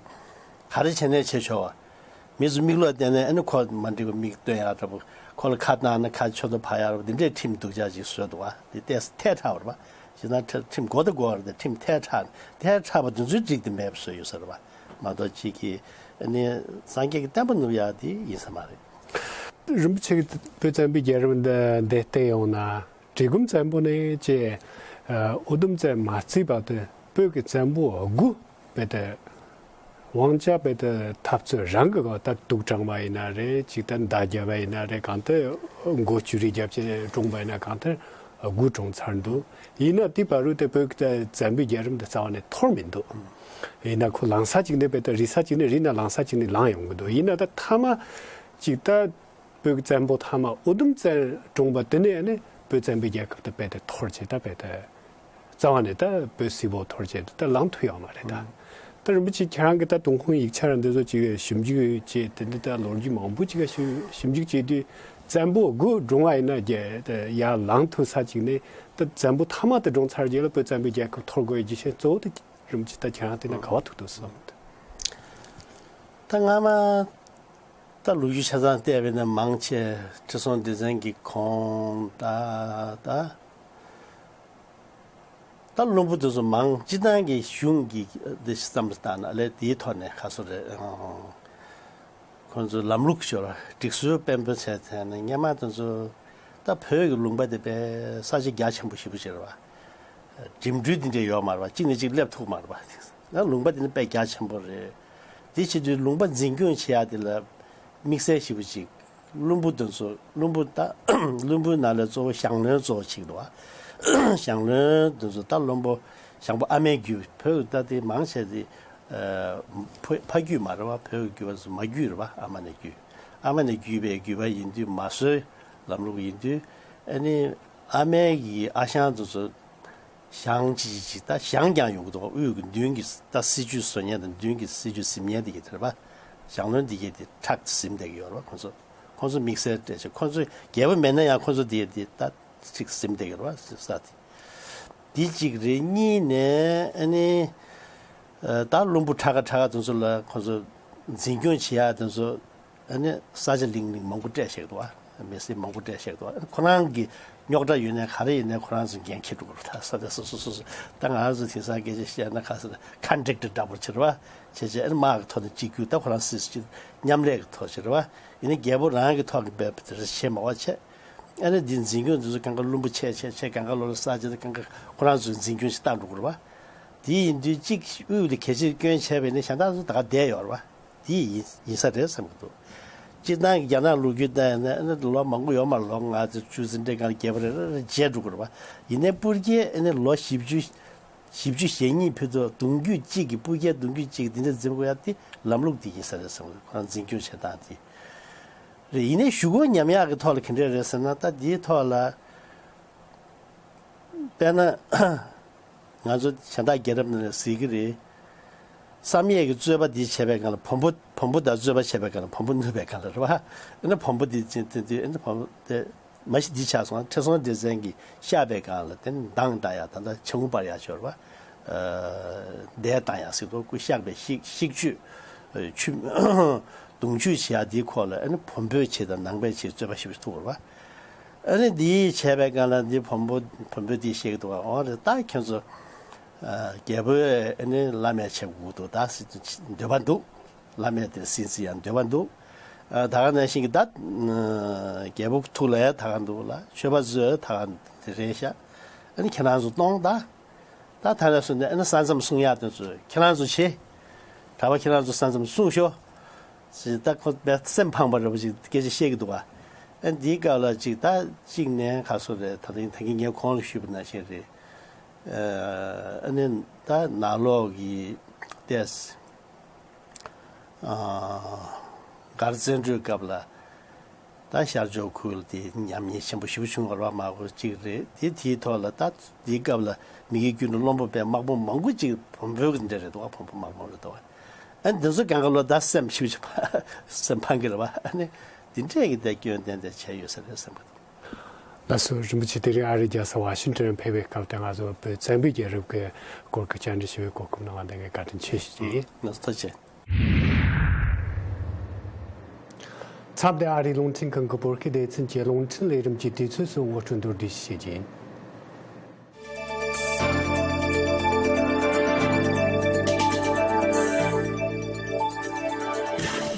ག་རེ་བྱས་ནའི་བྱེད་ཆོག་བ། མི་ཚོ་མིག་ལོག་བལྟས་ནས་ཨ་ནི་ཁོ་མ་འགྲིག་པ་མིག་སྟོན་ཡག་འདྲ་པོ། ཁོ་ལ་ཁ་བཏང་ན་ཁ་ཆོ་ཏོ་ཕར་ཡག་འདྲ་པོ། འདི་འདྲའི་ཁྲིམས་སྡུག་ཅག་ཅིག་བཟོས་འདུག་བ། འདི་ཏོག་ཙམ་ཐལ་དྲགས་པ་རེད་པ། བྱས་ན་ཁྲིམས་དགོས་དང་དགོས་པ་རེད་དེ། ཁྲིམས་ཐལ་དྲགས་ཐལ་དྲགས་པ་དེ་ཚོའི་རིགས་དེ་མེད་པ་བཟོས་ཡོད་ས་རེད་པ། མ་གཏོགས་གཅིག་གིས་ཨ་ནི་སངས་རྒྱས་ཀྱི་བསྟན་པ་བསྣུབས་ཡག་དེ་ཡིན་ས་མ་རེད། རིན་པོ་ཆེ་གིས་བོད་བཙན་པོའི་རྒྱལ་རབས་འདི་འདི་བལྟས་ཡོང་ན། གྲི་གུམ་བཙན་པོ་ནས་ཅེས་ཨུ་དུམ་བཙན་མ་བརྩིས་བར་དུ་བོད་ཀྱི་བཙན་པོ་དགུ་བོད་དུ་དབང་ཆ་བོད་དུ་འཐབ་རྩོད་རང་གི་སྒོ་ད་དུག་དྲངས་པ་ཡིན་ན་རེད། ཅིག་ད་མདའ་བརྒྱབ་པ་ཡིན་ན་རེད། གང་ལྟར་མགོ་ཅུ་རིས་བརྒྱབ་བྱས་བཀྲོངས་པ་ཡིན་ན་གང་ལྟར་དགུ་བཀྲོངས་ཚར་འདུག་ཡིན་ན་དེ་བར་དུ་བོད་ཀྱི་བཙན་པོའི་རྒྱལ་རབས་འདི་རྩ་བ་ནས་འཐོར་མི་འདུག་ཡིན་ན་ཁོ་ལངས་ས་གཅིག་ནས་བོད་དུ་རིལ་ས་གཅིག་ནས་རིལ་ན་ལངས་ས་གཅིག་ནས་ལངས་ཡོང་གི་འདུག་ཡིན་ན་ད་མཐའ་མ་ཅིག་ད་བོད་ཀྱི་བཙན་པོ་མཐའ་མ་ཨུ་དུམ་བཙན་བཀྲོངས་པ་དེ་ནས་ནི་བོད་བཙན་པོའི་རྒྱལ་ཁབ་དེ་རྦད་དེ་འཐོར་བྱས། ད་རྦད་དེ་རྩ་བ་ནས་ད་བོད་སིལ་བུ་འཐོར་བྱས་ད་ལངས་ཐུབ་ཡོད་མ་རེད་ད། ད་རིན་པོ་ཆེ་ཁྱེད་རང་གིས་ད་ཏུན་ཧོང་ཡིག་ཆ་རང་འདི་ཚོ་ཅིག་ཞིབ་འཇུག་བྱས། དེ་འདི་ད་ལོ་རྒྱུས་མང་པོ་ཅིག་ཞིབ་ཞིབ་འཇུག་བྱས་དུས་བཙན་པོ་དགུ་བཀྲོངས་པ་ཡིན་ན་རྒྱལ་ཡར་ལངས་ཐུབ་ས་ཅིག་ནས་ད་བཙན་པོ་མཐའ་མ་དེ་བཀྲོངས་ཚར་རྗེས་ལ་བོད་བཙན་པོའི་རྒྱལ་ཁབ་འཐོར་དགོས་ཡོད་རྒྱུ་མཚན་གཙོ་བོ་དེ་རིན་པོ་ཆེ་ད་ཁྱེད་རང་དེ་ན་ག་བ་ཐུག་འདུག་བསམ། ད་སྔ་མ་ད་ལོ་རྒྱུས་ཆ་ཚང་བལྟས་པས་ན་མང་ཆེ་ཁྲི་སྲོང་ལྡེ་བཙན་གྱི་གོང་ད་ད་ད་བློན་པོ་དེ་ཚོ་མང་སྤྱིར་བཏང་གི་གཞུང་གི་འདི་བསམ་བློ་བཏང་ན་ལས་དེའི་ཐོག་ནས་ཁ་སོ་རེད། ཁོང་ཚོ་ལམ་ལུགས་ཤོར་བ། སྒྲིག་སྲོལ་དཔོན་པོ་བྱས་ཚར་ན་སྔོན་མ་དེ་ཚོ་ད་བོད་ཀྱི་ལུང་པ་དེ་དཔེ་ས་ཆ་རྒྱ་ཆེན་པོ་ཞེ་པོ་ཅིག་རེད་བ། འགྲིམ་འགྲུལ་དེ་འདྲ་ཡོད་མ་རེད་བ། གཅིག་ནས་གཅིག་སླེབས་ཐུབ་མ་རེད་བ། ད་ལུང་པ་དེ་ནི་དཔེ་རྒྱ་ཆེན་པོ་རེད། དེ་བྱེད་དུས་ལུང་པ་འཛིན་སྐྱོང་བྱེད་ཡག་དེ་ལ་དམིགས་བསལ་ཞེ་པོ་ཅིག་ བླུན་པོ་དེ་ཚོ་བླུན་པོ་ད་བླུན་པོའི་ནང་ལ་གཙོ་བོ་ཞང་བློན་གཙོ་བོ་ཅིག་འདུག་བ། ཞང་བློན་དེ་ཚོ་ད་བློན་པོ་ཞང་པོ་ཨ་མའི་རྒྱུད་བོད་ཀྱི་ད་དེ་མང་ཆེ་དེ་ཕ་ཕ་རྒྱུད་མ་རེད་བ། བོད་ཀྱི་རྒྱུད་པ་ཚོ་མ་རྒྱུད་རེད་བ། ཨ་མ་ནས་རྒྱུད་ཨ་མ་ནས་རྒྱུད་པའི་རྒྱུད་པ་ཡིན་དུས་མ་གསོལ་ལམ་ལུགས་ཡིན་དུས། ཨ་ནི་ཨ་མའི་གི་ཨ་ཞང་དེ་ཚོ་ཞང་ཅི་ཅི་ཅི་ད་ཞང་རྐྱང་ཡོང་གི་འདུག་དབུས་ཀྱི་མདུན་གྱི་ད་སྲིད་ཇུས་བཟོ་མཁན་དང་མདུན་གྱི་སྲིད་ཇུས་ཟིན་མཁན་དེ་གི་དེ་རེད་པ། ཞང་བློན་འདི་གས་དེ་ཁྲག་ཟིན་བསྡད་ཀྱི་ཡོད་རེད་པ། ཁོང་ཚོ་ཁོང་ཚོ་དམིགས་བསལ་སྤྲད་བྱས། ཁོང་ཚོ་རྒྱལ་པོ་མེད་ན་ཡང་ཁོང་ཚོ་དེ་གས་དེ་ད་ཅིག་ཟིན་བསྡད་ཀྱི་རེད་པ། ས་དེ་དེ་གཅིག་རེད། གཉིས་ནས་ཨ་ནི་ད་བློན་པོ་ཁྲ་ཁ་ཁྲ་ཁ་དེ་ཚོ་ལ་ཁོང་ཚོ་འཛིན་སྐྱོང་བྱེད་ཡག་དེ་ཚོ། ཨ་ནི་ས་ཆ་གླིང་གླིང་མང་པོ་སྤྲད་བཞག་འདུག་བ། མི་སེར་མང་པོ་སྤྲད་བཞག་འདུག་བ། ཁོ་རང་གི་རྙོག་དྲ་ཡོད་ནའི་ག་རེ་ཡིན་ནའི་ཁོ་རང་ཚོ་འགན་འཁྱེར་འགྲོ་དགོས་རེད། ད་ས་དེ་སོ་སོ་སོ་སོ་ད་ང་རང་ཚོ་དེང་སང་སྐད་ཆ་བཤད་ན་ག་ས་ཁ་འགྲིག་འདྲ་འདྲ་པོ་བྱེད་རེད་བ། བྱས་བྱས་ཨ་ནི་དམག་གི་ཐོག་ནས་གཅིག་གྱུར་ད་ཁོ་རང་སྲིད་སྤྱི་མཉམ་ལས་ཀྱི་ཐོག་བྱེད་རེད་བ། ཡིན་ནའི་རྒྱལ་པོ་རང་གི་ཐོག་གི་འབད་པ་དེ་རེ་བྱེད་མ་བ་བྱས། ཨ་ནི་འདི་འཛིན་སྐྱོང་འདི་ཚོ་གང་ག་བླུན་པོ་ཆེ་ཆེ་ཆེ་གང་ག་ལོ་ལ་ས་ཆ་དེ་གང་ག་ཁོ་རང་ཚོའི་འཛིན་སྐྱོང་ཞིག་བཏང་འགྲོ་དགོས་རེད་བ། དེ་ཡིན་དུས་གཅིག་དབུས་ལ་གལ་ཆེར་སྐྱོན་བྱས་པ་ཡིན་ན་གཞན་དག་ཚོ་ད་ག་བསྡད་ཡོད་རེད་བ། དེ་ཡིན་ཡིན་ས་རེད་བསམ་གྱི་འདུག་སྤྱིར་བཏང་གི་རྒྱ་ནག་ལོ་རྒྱུས་ལྟ་ཡིན་ན་ཨ་ནི་ལོ་མང་པོ་ཡོད་མ་རེད། ལོ་ལྔ་བཅུ་བཅུ་ཙམ་འདྲའི་སྒང་ལ་རྒྱལ་པོ་རེ་རེ་རེ་བརྗེས་འགྲོ་གི་རེད་བ། ཡིན་ནའི་སྤུར་རྒྱལ་ཨ་ནི་ལོ་བཞི་བཅུ་བཞི་བཅུ་ཞེ་གཉིས་ཕུད་དུ་གདུང་རྒྱུད་གཅིག་གི་སྤུར་རྒྱལ་གདུང་རྒྱུད་གཅིག་འདི་འདྲ་འཛིན་དགོས་ཡ་དེ་ལམ་ལུགས་དེ་ཡིན་ས་རེད་བསམ་གྱི་འདུག་ཁོ་རང་འཛིན་སྐྱོང་བྱེད་སྟངས་དེ་རེད། ཡིན་ནའི་གཞུག་གུ་ཉམས་ཡག་གི་ཐོག་ལ་ག་འདྲ་རེད་ཟེར་ན། ད་འདིའི་ཐོག་ལ་དཔེར་ན། ང་ཚོ་གཞན་དག་རྒྱལ་རབས་ནང་ལ་གཟིགས་ཀྱི་རེད། བསམ་ཡས་ཀྱི་རྩོད་པ་འདི་བྱས་པའི་སྒང་ལ་བོན་པོ་བོན་པོ་དང་རྩོད་པ་བྱས་པའི་སྒང་ལ་བོན་པོ་བསྣུབས་པའི་སྒང་ལ་རེད་བ། ཨ་ནི་བོན་པོ་འདི་ཅི་དེ་དུས་ཨ་ནི་བོན་པོ་དེ་མ་གཞི་འདི་ཆགས་སོང་། ཁྲི་སྲོང་ལྡེ་བཙན་གྱིས་གཤེགས་པའི་སྒང་ལ་དེ་ནི་མདངས་བཏང་ཡག་ད་ལྟ་ཆང་བུ་འབར་ཡག་ཤོར་བ། འདས་བཏང་ཡག་ཟེར་དུས་སྐུ་གཤེགས་པའི་ཤིག་ཤིག་ཆུ་ཆུ་གདུང་ཆུ་བྱེད་ཡག་འདིའི་ཁོག་ལ་ཨ་ནི་བོན་པོའི་ཆེད་དང་ནང་པའི་ཆེད་རྩོད་པ་ཞེ་པོ་ཐུག་པ་རེད་བ། ཨ་ནི་འདི་བྱས་པའི་སྒང་ལ་འདི་བོན་པོ་བོན་པོས་འདི་བཤད་ཀྱི་འདུག་ག་འོ་རེད། ད་ཁྱོད་ཚོ་རྒྱལ་པོས་ཨ་ནི་བླ་མའི་ཆེད་དགོས་འདུག་ད་འདོད་པ་འདུག་བླ་མས་དེ་ཟིན་ཟིན་ཡང་འདོད་པ་འདུག་ད་ག་ནང་བཞིན་གྱི་ད་རྒྱལ་པོ་ཐུགས་ལ་ད་ག་འདུག་ལ་ཆོས་པ་ཚོས་ད་ག་དེ་རེད་ཤག་ཨ་ནི་ཁྱེད་རང་ཚོ་གཏོང་ད། ད་ད་ལ་སོང་ནས་ཨ་ནི་ས་མཚམས་སྲུང་ཡག་དེ་ཚོ་ཁྱེད་རང་ཚོ་བྱེད། གྲྭ་པ་ཁྱེད་རང་ཚོ་ས་མཚམས་སྲུང་ཤོག་ཅེས་ད་ཁོ་དཔེ་སེམས་ཕངས་པ་འདྲ་པོ་ཅིག་སྐད་ཆ་བཤད་ཀྱི་འདུག་ག་ཨ་འདིའི་སྐབས་ལ་ཅིག་ད་གཅིག་ནས་ག་སོ་རེད། ད་ད་གིན་ངས་གོང་ལ་ཞུས་པ་ནང་བཞིན་རེད། ཨ་ནི་ད་ནང་ལོགས་ཀྱི་ཏེས་མགར་བཙན་བྱོལ་སྐབས་ལ་ད་ཤར་ཕྱོགས་ཁུལ་དེ་ཉམས་ཉེས་ཆེན་པོ་ཞེ་པོ་བྱུང་བ་རེད་བ། མ་གོ་གཅིག་རེད། དེ་དེའི་ཐོག་ལ་ད་དེའི་སྐབས་ལ་མི་དགེ་སྐྱིད་འགྲོ་བློན་པོ་དཔོན་དམག་དཔུང་མང་པོ་ཅིག་བོན་པོའི་གི་འདྲ་རེད་འདུག་བ། བོན་པོ་དམག་དཔུང་རེད་འདུག་བ། ཨ་ནི་འདི་ཚོ་གང་ག་ལོ་ད་སེམས་ཞེ་པོ་ཅིག་སེམས་ཕངས་ཀྱི་རེད་བ། ཨ་ནི་འདི་འདྲས་ཀྱི་དེ་སྐྱོན་ལྡན་དེ་བྱས་ཡོད་ས་རེད་བསམ་གི་འདུག་ལགས་སོ། རིན་པོ་ཆེ་དེ་རིང་ཨ་རིའི་རྒྱལ་ས་ཝ་ཤིང་ཏོན་ཕེབས་པའི་སྐབས་དེ་ང་ཚོ་བོད་བཙན་པོའི་རྒྱལ་རབས་ཀྱི་སྐོར་གྱི་བཅར་འདྲི་ཞུ་བའི་གོ་སྐབས་གནང་བ་དེ་ངས་བཀའ་དྲིན་ཆེ་ཞུ་རྒྱུ་ཡིན། ལགས་སོ། ཐུགས་རྗེ་ཆེ། མཚམས་འདིར་ཨ་རིའི་རླུང་འཕྲིན་ཁང་གི་བོད་སྐད་སྡེ་ཚན་གྱི་རླུང་འཕྲིན་ལས་རིམ་གྱི་དུས་ཚོད་སོགས་ངོ་སྤྲོད་མདོར་བསྡུས་ཤིག་བྱེད་ཀྱི་ཡིན།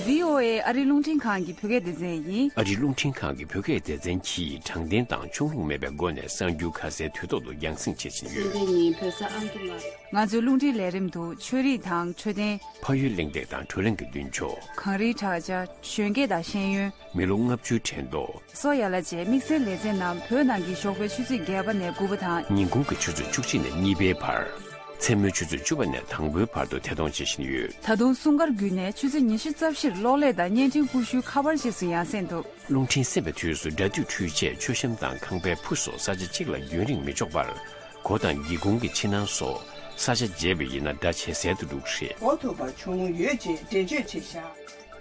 བྷི་ཨོ་ཨེ་ཨ་རིའི་རླུང་འཕྲིན་ཁང་གི་བོད་སྐད་སྡེ་ཚན་ཡིན། ཨ་རིའི་རླུང་འཕྲིན་ཁང་གི་བོད་སྐད་སྡེ་ཚན་གྱིས་དྲང་བདེན་དང་ཕྱོགས་ལྷུང་མེད་པའི་སྒོ་ནས་གསར་འགྱུར་ཁ་གསལ་དུས་ཐོག་ཏུ་རྒྱང་སྲིང་བྱེད་བཞིན་ཡོད། གསར་འགྱུར་ལས་རིམ་དུ་ཆོས་རིག་དང་འཕྲོད་བསྟེན། ཕ་ཡུལ་གླེང་སྟེགས་དང་བགྲོ་གླེང་གི་མདུན་ཅོག་གངས་རིའི་བྲག་ཅ། གཞོན་སྐྱེས་དང་ཤེས་ཡོན། མི་ལོ་ལྔ་བཅུའི་དྲན་ཐོ། སོགས་ཡན་ལག་བཅས་དམིགས་བསལ་ལེ་ཚན་རྣམས་བོད་ནང་གི་ཞོགས་པའི་ཆུ་ཚོད་བརྒྱད་པ་ནས་དགུ་པ་དང་། ཉིན་གུང་གི་ཆུ་ཚོད་བཅུ་གཅིག་ནས་གཉིས་པའི་བར། མཚན་མོའི་ཆུ་ཚོད་བཅུ་པ་ནས་དང་པོའི་བར་དུ་ཐད་གཏོང་བྱེད་བཞིན་ཡོད། ད་དུང་སྲུང་སྐར་བརྒྱུད་ནས་ཆུ་ཚོད་ཉི་ཤུ་རྩ་བཞིར་གློག་ཀླད་དང་བརྙན་འཕྲིན་ཀུ་ཤུའི་ཁ་པར་བཅས་སུ་ཡང་གསན་ཐུབ། རླུང་འཕྲིན་གསན་པའི་དུས་སུ་སྒྲ་སྡུད་འཕྲུལ་ཆས། མཆོད་བཤམས་དང་ཁང་པའི་ཕུ་སོགས་ས་ཆ་གཅིག་ལ་རྒྱུན་རིང་མི་འཇོག་པར། སྒོ་དང་སྒེའུ་ཁུང་གི་ཕྱི་ནང་སོགས་ས་ཆ་བརྗེས་པ་ཡིན་ན་སྒྲ་ཇེ་གསལ་དུ་འགྲོ་གི་རེད། གོ་ཐུབ་པ་བྱུང་ཡོད་ཅེས་འགྲེལ་བརྗོད་བྱས་བཞག་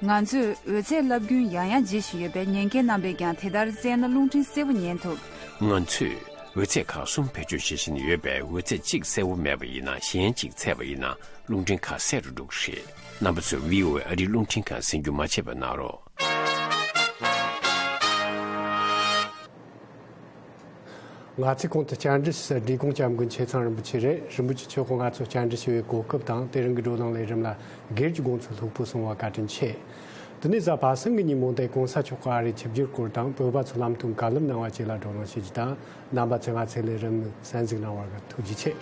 ང་ཚོས་འོད་ཚད་རླབས་རྒྱུན་ཡང་ཡང་བརྗེ་བཞིན་ཡོད་པས་ཉན་མཁན་རྣམ་པས་ཀྱང་དེ་ལྟར་བཙལ་ན་རླུང་འཕྲིན་གསལ་པོ་ཉན་ཐུབ། ང་ཚོས་འོད་ཚད་ཁག་གསུམ་བེད་སྤྱོད་བྱེད་བཞིན་ཡོད་པས་འོད་ཚད་གཅིག་གསལ་པོ་མེད་པ་ཡིན་ན་གཞན་གཅིག་ཚད་པ་ཡིན་ན་རླུང་འཕྲིན་ཁ་གསལ་རུ་འགྲོ་གི་རེད། རྣམ་པ་ཚོས་བྷི་ཨོ་ཨེ་ཨ་རིའི་རླུང་འཕྲིན་ཁང་གསན་རྒྱུ་མ་བརྗེད་པ་གནང་རོགས། ང་ཚོས་གོང་དུ་བཅར་འདྲི་ཞུ་སའི་འདྲི་གོང་སྐྱབས་མགོན་ཆེ་ཚང་རིན་པོ་ཆེ་རེད། རིན་པོ་ཆེ་མཆོག་གིས་ང་ཚོ་བཅར་འདྲི་ཞུ་བའི་གོ་སྐབས་དང་དེ་རིང་གི་བགྲོ་གླེང་ལས་རིམ་ལ་སྒེར་གྱི་དགོངས་ཚུལ་ལྷུག་པོ་གསུང་བར་བཀའ་དྲིན་ཆེ། དེ་ནས་གཟའ་པ་སངས་ཀྱི་ཉིན་མོ་དེ་གོང་ས་མཆོག་གིས་ཨ་རིའི་ཆིབས་བསྒྱུར་སྐོར་དང་བོད་པ་ཚོའི་ལམ་སྟོན་བཀའ་སློབ་གནང་བ་བཅས་ལ་བགྲོ་གླེང་ཞུ་རྒྱུ་དང་། རྣམ་པ་ཚོས་ང་ཚོའི་ལས་རིམ་གསན་གཟིགས་གནང་བར་ཐུགས་རྗེ་ཆེ།